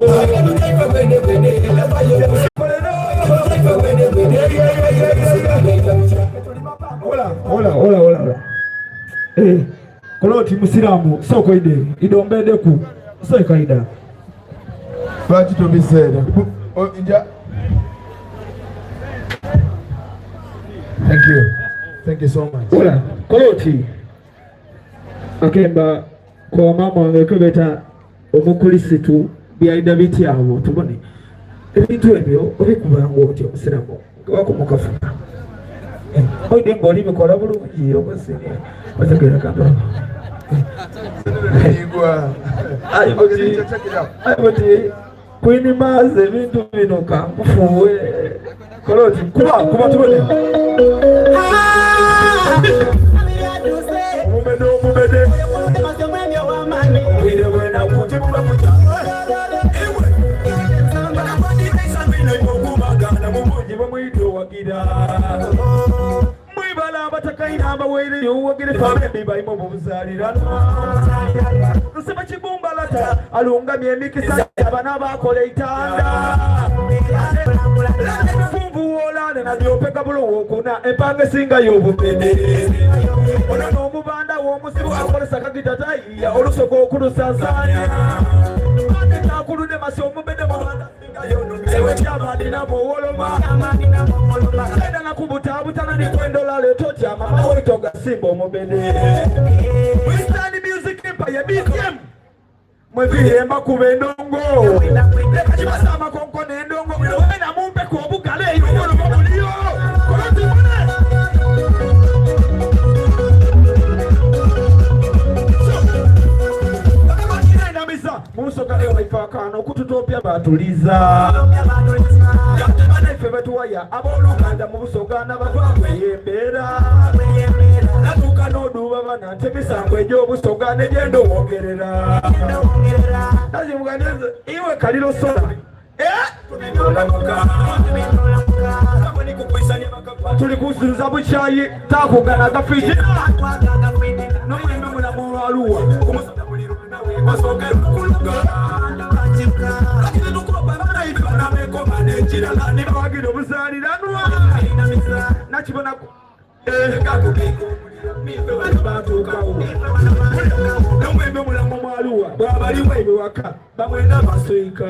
Hola, hola, hola, hola, hola. Eh, koloti musiramu soko ide idombedeku soka ida Lwaki tobiseera? Nja. Thank you. Thank you so much. Hola, koloti akemba kwa mama wange kebeta omukulisitu byaida bityawo tubone ebintu ebyo obikubanga otyo omusiramu wakumukafuna oide nga olibikola bulungi omusini otegera kando ayi buti Queen Maz ebintu bino kankufuwe. Koloti kuba kuba tubone. Omumede omumede. Obwire bwena kutibula kutya. Mwibala abatakaina abawaireyo wagire famembi baimo bubuzaliranwa nsaba kibumbalata alungamye emikisa abana bakola eitanda funvuwolane nadyopeka bulowokuna empanga esinga y'obumene ono n'omubanda w'omusibu akolesa kagitatayiya olusoka okulusasaanya akuludde masi omubede mubanda mweviyemba kuba endongo kibasa amakonko n'endongo wena mumpeko obugala eyo muliyo Musoga leo baifakano okututopya batuliza banaife batuwaya abooluganda mu busoga nabavaamu ey'embeera natuuka n'oduuba bana nti emisango egy'obusoga negyendowongerera iwe kaliro sola tuli kusuza bukyayi takugana gafiji n'omwembe mulamu olwaluwa obuzaliranwa nakibona nomwembe mulamu mwaluwa bwabaliwo ewaka bamwenda basuika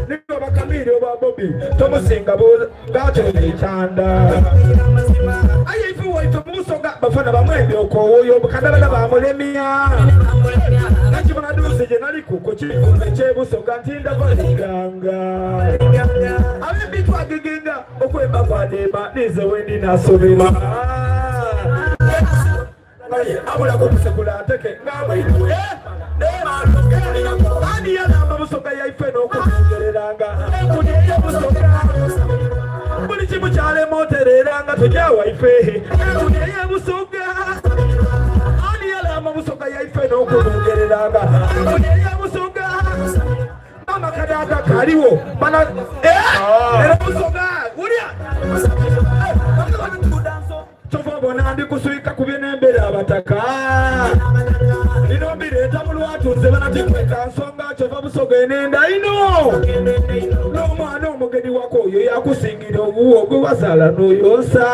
nibo bakamiri oba bobi tomusinga gatwera ekyanda aye ife waife mubusoga bafana bamwembe okowoyo bukadabada bamulemya nakibona dusi gye nali kuko kifume kyebusoga nti ndavaliganga abembitwagegenga okwemba kwademba nize wendi nasobera abula kukusekula nteke ani yalamba busoga yaife n'okuongereranga enkuni eyebusoga buli kimu kyalema otereranga tujja waife enkuni eyebusoga ani yalamba busoga yaife n'okuongereranga enkuni eyebusoga mama kadaga kaliwo bana eh era busoga ulya kyova obona ndi kuswika ku byenembera abataka lino mbireeta mu lwatu nze banatikweka nsonga kyova busoga enenda ino n'omwana omugeni wako oyo yakusingira owuwo gwe wazaala n'oyonsa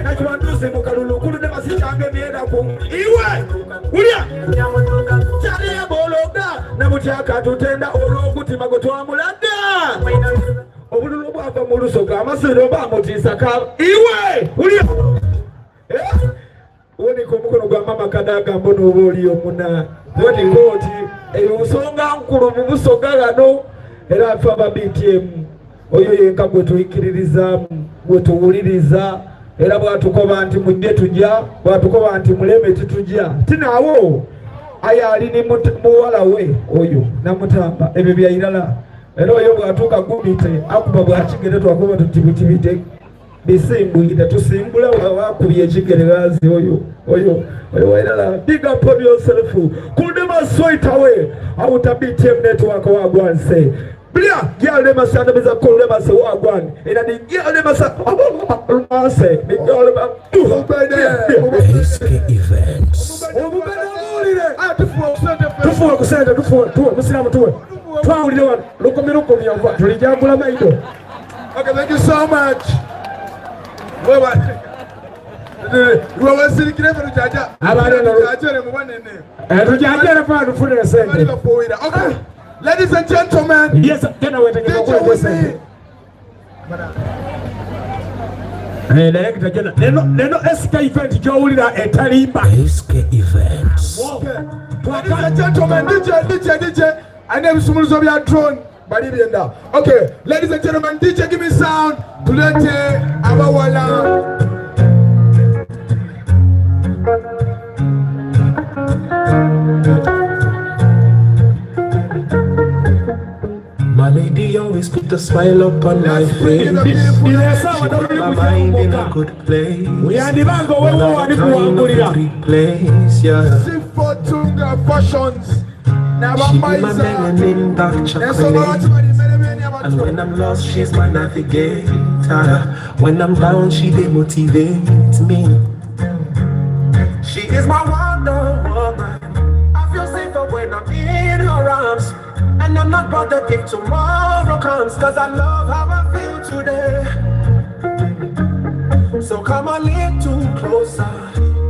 nakiba nduzi mu kalulu kulude basikyange myeraku iwe ulya kyaliyebologa nabutyaka tutenda olw'ogutima gwe twamulaga obululu bwava mu lusoga amasiro bamutiisa ka iwe ulya eh? Wonika omukono gwa mama Kadaga mbona oba oli omuna wonika oti eyo nsonga nkulu mu busoga ghano era afe aba BTM oyo yenka gwe tuikiririzaamu gwe tuwuliriza era bwatukoba nti mujje tujja bwatukoba nti muleme titujja tinaawo aye ali ni muwala we oyo namutamba ebyo byairala era oyo bwatuuka gumite akuba bwakigere twakuba tuti butibite bisimbuyire tusimbula wakubye ekigere gazi oyo oyo oyo wairala big up on yourself kundema straight away out BTM network wagwanse blia gyale masana biza kule mase wagwan ina ni gyale masa mase ni gyale SK Events. Tufuwe ku sente tufuwe tuwe musiramu tuwe twawulire wano 10,000 ova tulijambula maido. Okay, thank you so much. Wewe lwewesirikire fe tujaja tujajere mu banene. Eh, tujajere fa tufunire sente. Okay. Ladies and gentlemen. Yes, tena wetegeka kwa sente. Eh, director General. Neno neno SK event gy'owulira etalimba. SK Events. Ladies and gentlemen, DJ, DJ, DJ. Alina ebisumuluzo bya drone bali byenda. Okay, ladies and gentlemen, DJ give me sound. Tulete abawala. My lady always. put a smile upon my face. She put my mind in a good place. Yandibanga One owewo of a wali kind of kuwangulira. every place, yeah. Sifotunga Fashions She be my n'abamaiza melanin dark ensonga lwaki chocolate. bali And when I'm lost, she's my navigator. When I'm down, she dey motivate me. She is my wonder woman. I feel safer when I'm in her arms. And I'm not bothered if tomorrow comes, cause I love how I feel today. So come a little closer.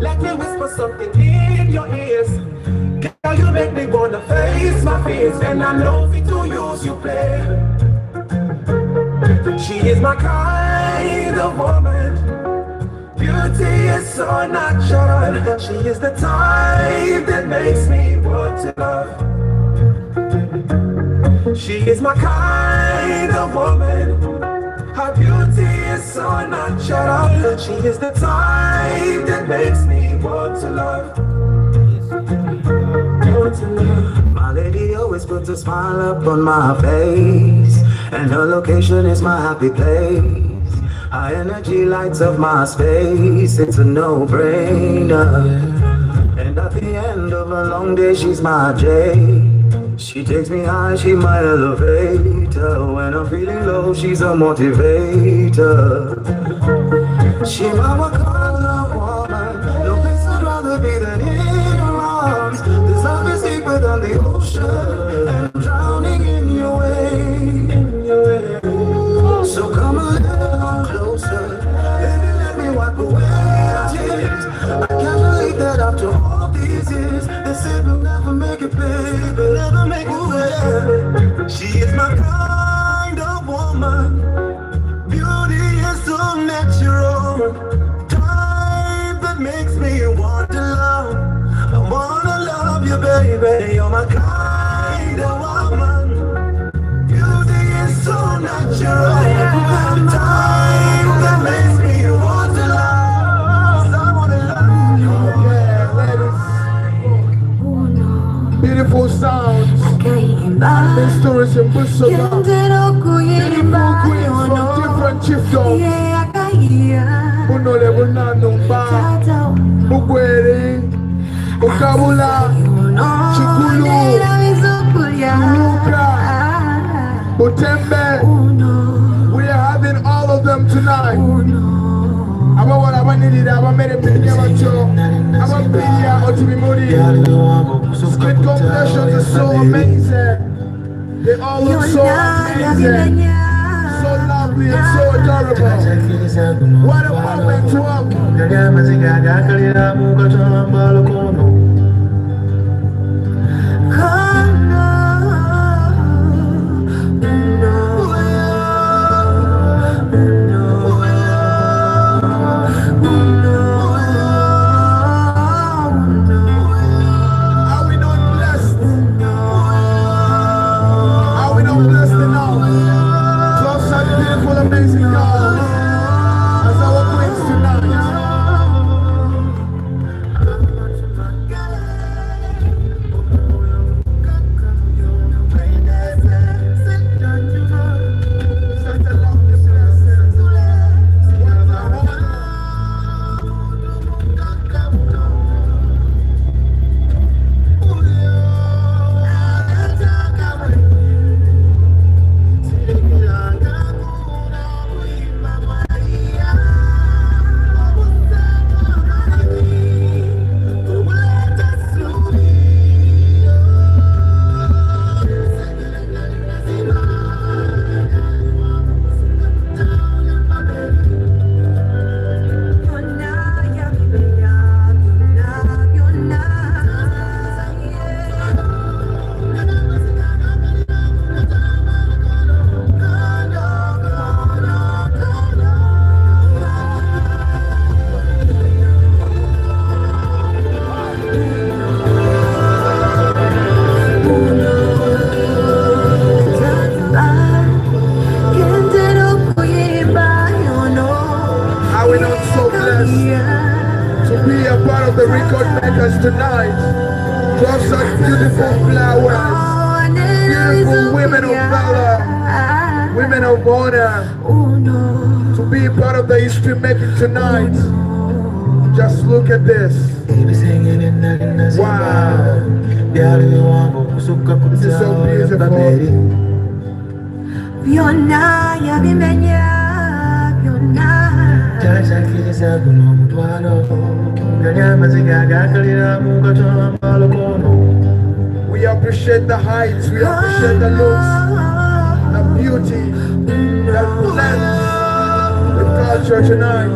Let me whisper something in your ears. Girl, you make me wanna face my fears. And I know fit to use you play. She is my kind of woman. Beauty is so natural. She is the type that makes me want to love. She is my kind of woman. Her beauty is so natural. She is the type that makes me want to love. Want to love. My lady always puts a smile up on my face, and her location is my happy place. High energy lights up my space, it's a no brainer. And at the end of a long day, she's my J. She takes me high, she my elevator. When I'm feeling low, she's a motivator. She my Wakanda woman. No place I'd rather be than in her arms. This love is deeper than the ocean, and I'm drowning in your way. In your way. So come a little closer, baby. Let me wipe away your tears. I can't believe that after all these years, they said we'll never make it, baby. Never make it. Baby. She is my kind of woman. Beauty is so natural. Type that makes me want to love. I wanna love you, baby. You're my kind of woman. Beauty is so natural. The type that makes me want to love. I wanna love you. Yeah, ladies. Beautiful sounds. And stories in Busoga. Beautiful queens from different chiefdoms. Bunole, Bunanumba, Bugweri, Bukabula, Chikulu, Luka, Butembe. We are having all of them tonight. Abawala abanirira abamere penya batyo abapiya otibimuli. Skin complexions are so amazing. They all look so amazing, so lovely and so adorable. What a moment to have. Are we not blessed? Are we not blessed enough to have such beautiful, amazing girls as our queens tonight? Such a lovely blessing. What a honor. Are we not so blessed to be a part of the record makers tonight? To have such beautiful flowers, beautiful women of valor. Women of honor to be part of the history making tonight. Just look at this. Wow. This is so beautiful. Byonna yabimenya byonna. Takyakiriza guno omutwalo nga amaziga agakalira mu katambalo kono. We appreciate the heights, we appreciate the looks, the beauty that blends with culture tonight.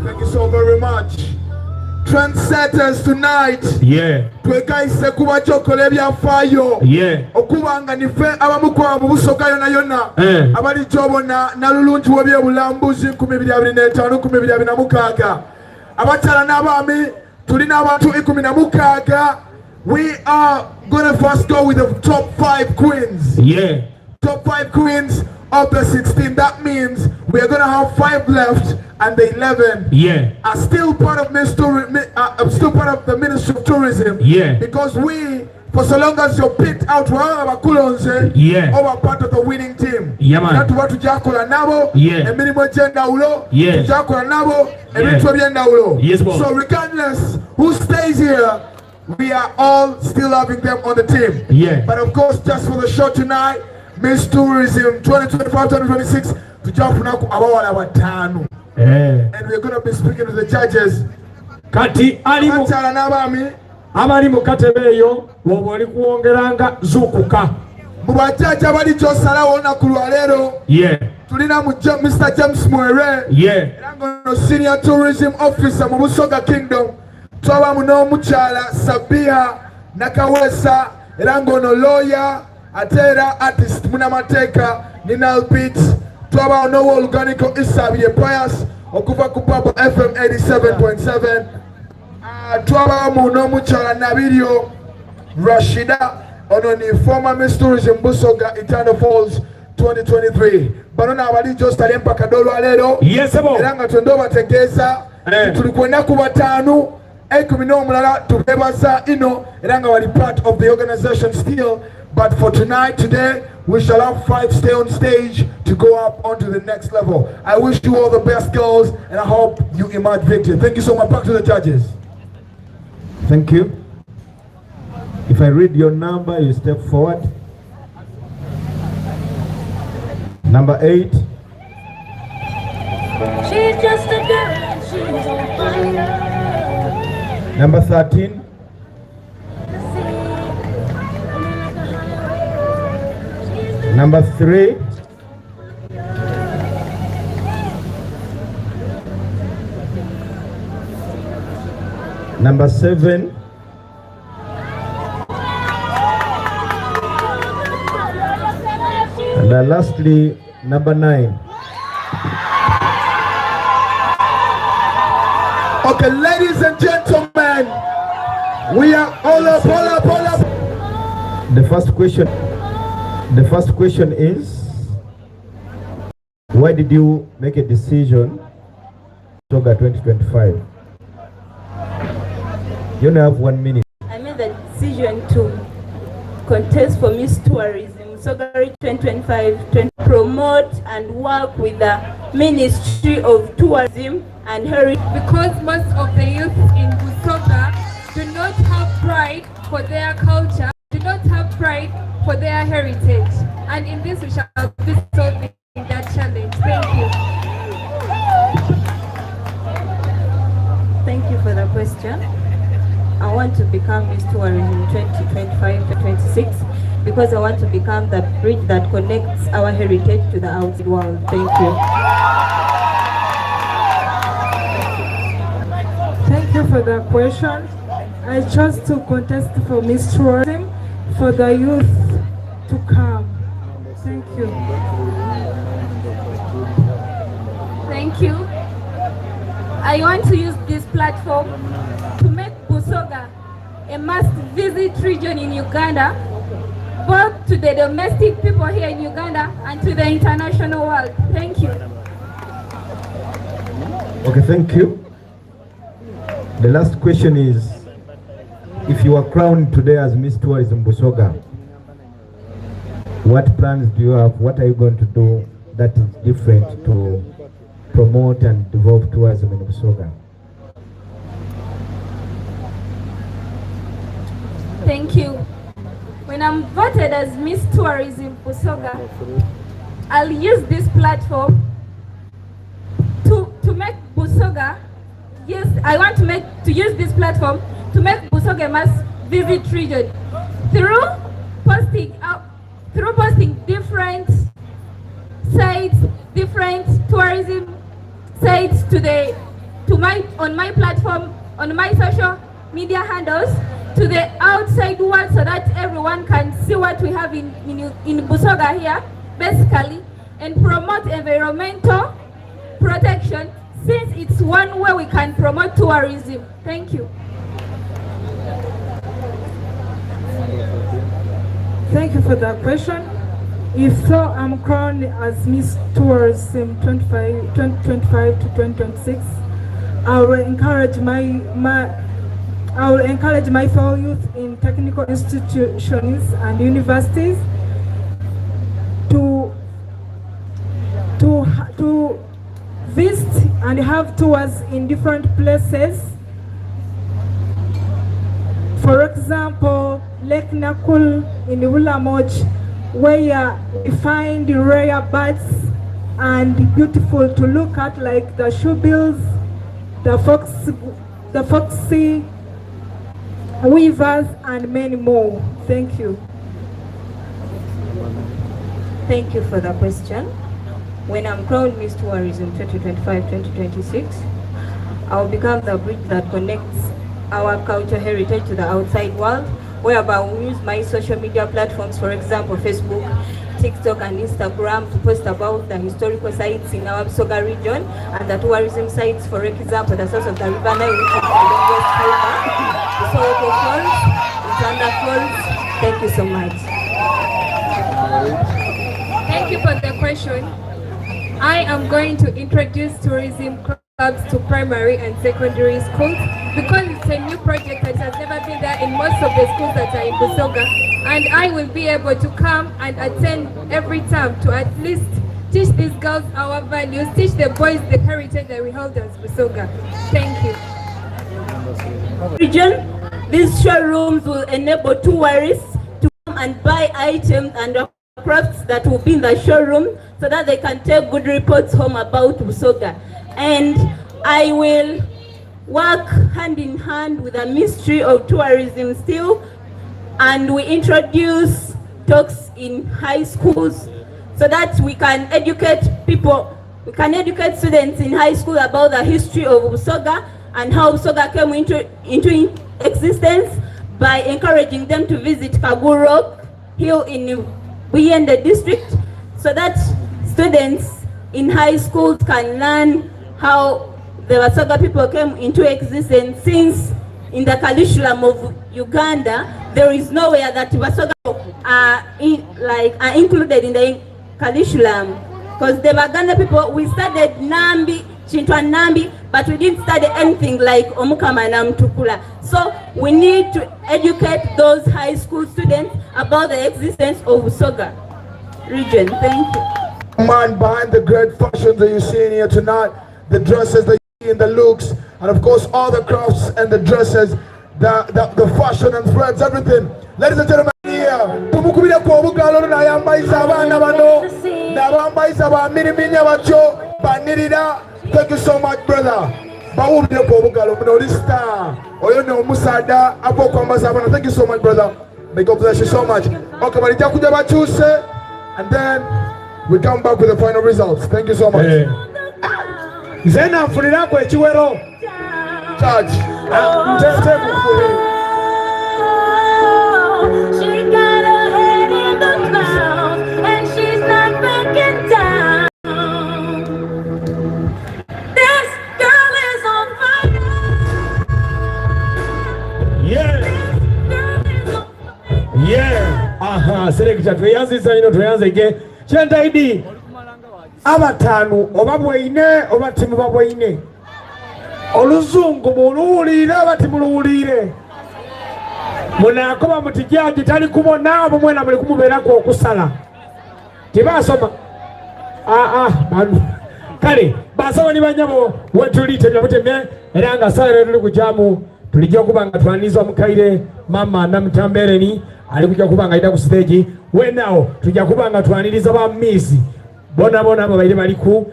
Thank you so very much. Trendsetters tonight. Twekayise kuba kyokola ebyafaayo okuba nga nife abamu kwabo mu Busoga yona yona abali gyobona nalulungi w'ebyobulambuzi 2025 2026. Abakyala n'abaami, tulina abantu 16. We are gonna first go with the top five queens. Top five queens of the 16. That means we are gonna have five left and the 11 are still part of Miss still part of the Ministry of Tourism. Because we, for so long as you're picked out, wabanga bakulonze oba part of the winning team. Yeah, man. Era tuba tujakola nabo emirimu egy'endawulo, tujakola nabo ebintu eby'endawulo. Yes, boss. So regardless who stays here, we are all still having them on the team. But of course, just for the show tonight, Miss Tourism 2025-2026, tujafunaku abawala bataano. And we're going to be speaking to the judges. Kati ali mu Abakyala n'abaami, abali mu katebe eyo, bw'oba oli kuwongeranga zuukuka. Mu bajjaja bali gy'osalawo olunaku lwaleero, tulina mu Mr. James Mwere, era ng'ono senior tourism officer mu Busoga Kingdom. Twabamu n'omukyala Sabia Nakaweesa, era ng'ono lawyer ate era artist munamateeka Ninal Beat. Twabawo n'owooluganiko Isabirye Pius okuva ku Papa FM 87.7. Ah, twabamu n'omukyala Nabiryo Rashida, ono ni former Miss Tourism Busoga Itanda Falls 2023. Bano naabali gyositali empaka d'olwaleero. Yes, sebo. Era nga twenda obategeeza tuli ku ennaku bataanu 11 tubebaza ino, era nga bali part of the organization still. But for tonight, today, we shall have five stay on stage to go up onto the next level. I wish you all the best, girls, and I hope you emerge victor. Thank you so much. Back to the judges. Thank you. If I read your number, you step forward. Number 8. She's just a girl and she's on fire. Number 13. Number 3. Number 7. And lastly, number 9. Okay, ladies and gentlemen, we are all up, all up, all up. The first question is, why did you make a decision Busoga 2025? You only have 1 minute. I made the decision to contest for Miss Tourism Busoga 2025 to promote and work with the Ministry of Tourism and Heritage. Because most of the youth in Busoga do not have pride for their culture, do not have pride for their heritage. And in this we shall be solving that challenge. Thank you. Thank you for the question. I want to become Miss Tourism 2025-26 because I want to become the bridge that connects our heritage to the outside world. Thank you. Thank you for the question. I chose to contest for Miss Tourism for the youth to come. Thank you. Thank you. I want to use this platform to make Busoga a must-visit region in Uganda, both to the domestic people here in Uganda and to the international world. Thank you. Okay, thank you. The last question is, if you are crowned today as Miss Tourism Busoga, what plans do you have? What are you going to do that is different to promote and develop tourism in Busoga? Thank you. When I'm voted as Miss Tourism Busoga, I'll use this platform to make Busoga, yes, I want to use this platform to make Busoga a must visit region through posting different sites, different tourism sites to the to my on my platform, on my social media handles, to the outside world so that everyone can see what we have in Busoga here, basically, and promote environmental protection, since it's one way we can promote tourism. Thank you. Thank you for that question. If so, I'm crowned as Miss Tourism 2025 to 2026. I will encourage my fellow youth in technical institutions and universities to visit and have tours in different places. For example, Lake Nakul in Ulamoj, where we find rare birds and beautiful to look at, like the shoebills, the foxy weavers, and many more. Thank you. Thank you for the question. When I'm crowned Miss Tourism 2025-2026, I'll become the bridge that connects our cultural heritage to the outside world, whereby I will use my social media platforms, for example, Facebook, TikTok, and Instagram, to post about the historical sites in our Busoga region and the tourism sites, for example, the source of the River Nile, which is the longest river, the Soroko Falls, Itanda Falls. Thank you so much. Thank you for the question. I am going to introduce tourism clubs to primary and secondary schools because it's a new project that has never been there in most of the schools that are in Busoga, and I will be able to come and attend every term to at least teach these girls our values, teach the boys the heritage that we hold as Busoga. Thank you. Region, these showrooms will enable tourists to come and buy items and crafts that will be in the showroom so that they can take good reports home about Busoga. And I will work hand in hand with the Ministry of Tourism still, and we introduce talks in high schools so that we can educate people, we can educate students in high school about the history of Busoga and how Busoga came into existence by encouraging them to visit Kagulu Rock Hill in Buyende district, so that students in high schools can learn how the Basoga people came into existence, since in the curriculum of Uganda, there is nowhere that Basoga are included in the curriculum. Because the Baganda people, we studied Nambi, Kintu Nambi, but we didn't study anything like Omukama Namutukula. So we need to educate those high school students about the existence of Busoga region. Thank you. Man behind the great fashions that you're seeing here tonight, the dresses that you see in the looks, and of course all the crafts and the dresses, the fashion and threads, everything. Ladies and gentlemen, here, tumukubireko obugalo n'ayambayiza abaana bano n'abambayiza bamiriminya batyo banirira. Thank you so much, brother. Bawubireko obugalo muno oli star. Oyo no omusaadha ava okwambaza abaana. Thank you so much brother. May God bless you so much. Okay, balijja kuja bakyuse and then we come back with the final results. Thank you so much. Eh. Nze nanfunirako ekiwero. Charge. Ah, nte She got her head in the clouds and she's not backing down. This girl is on fire. Yeah. Yeah. Aha, selector tweyanziza ino tweyanzege kyentaidi abataanu oba bweine oba timuba bweine oluzungu muluwuliire oba timuluwuliire munakoba muti jaji tali kubona oba mwena muli kumubeeraku okusala tebasoma aa ah, ah, kale basaba ni banyabo wetuli temya butemye era nga sawa tuli kujamu tulijja okuba nga twaniriza omukaire mama Namutambereni ali kujja kuba nga ayita ku siteegi wenawo tujja kuba nga twaniriza ba miisi bona bona ababaire baliku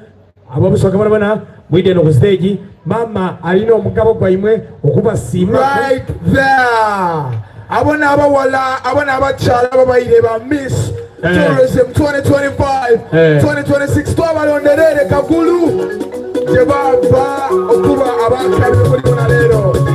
abobusoka bona bona mwidde eno ku siteegi mama alina omugabo gwaimwe okubasiima right there abo n'abawala abo n'abakyala babaire ba miss Eh. tourism 2025 Eh. 2026 twabalonderere kagulu gye bava okuba abakabi kuli bona leero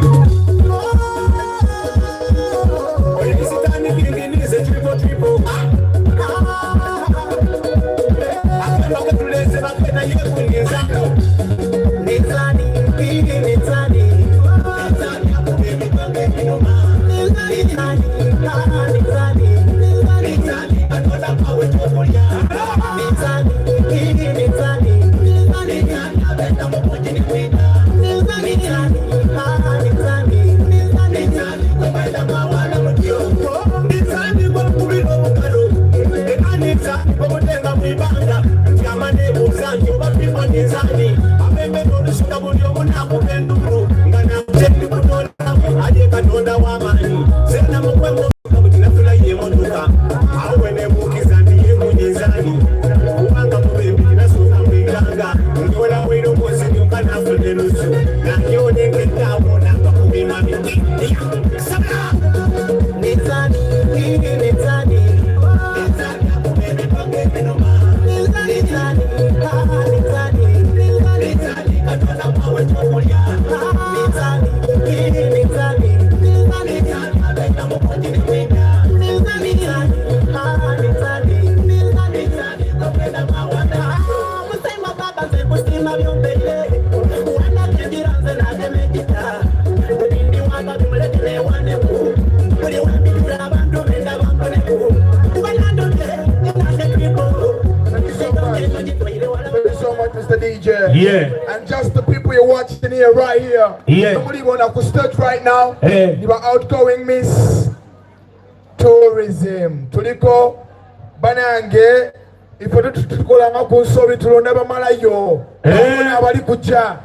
Thank you so much, Mr. DJ. Yeah. And just the people you're watching here, right here. Yeah. Somebody wanna ku stage right now. Eh. You are outgoing Miss Tourism. Tuliko banange ife tutukolanga ku nsobi tulonda bamalayo. Eh. Abali kujja.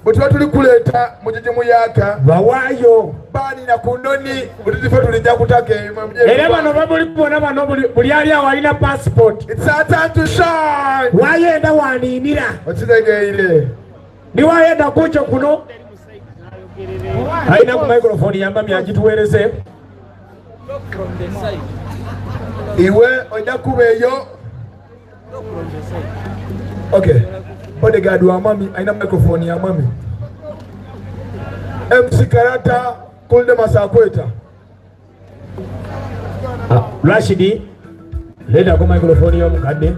Bwe tuba tuli kuleeta mujiji muyaka. Bawaayo. Baanina ku nnoni bwe tuti ffe tulijja kutaka emwe. Era bano bamuli kubona bano buli ali awo alina passport. It's our time to shine. Wayenda waniinira. Okitegeire. Ni wayenda kujo kuno. Alina ku microphone yambami agituweereze. Iwe ojja kuba eyo. Okay. Bodyguard wa mami alina microphone ya mami. MC Karata Kulde Masakweta. Ah, Rashidi leetako microphone y'omukadde.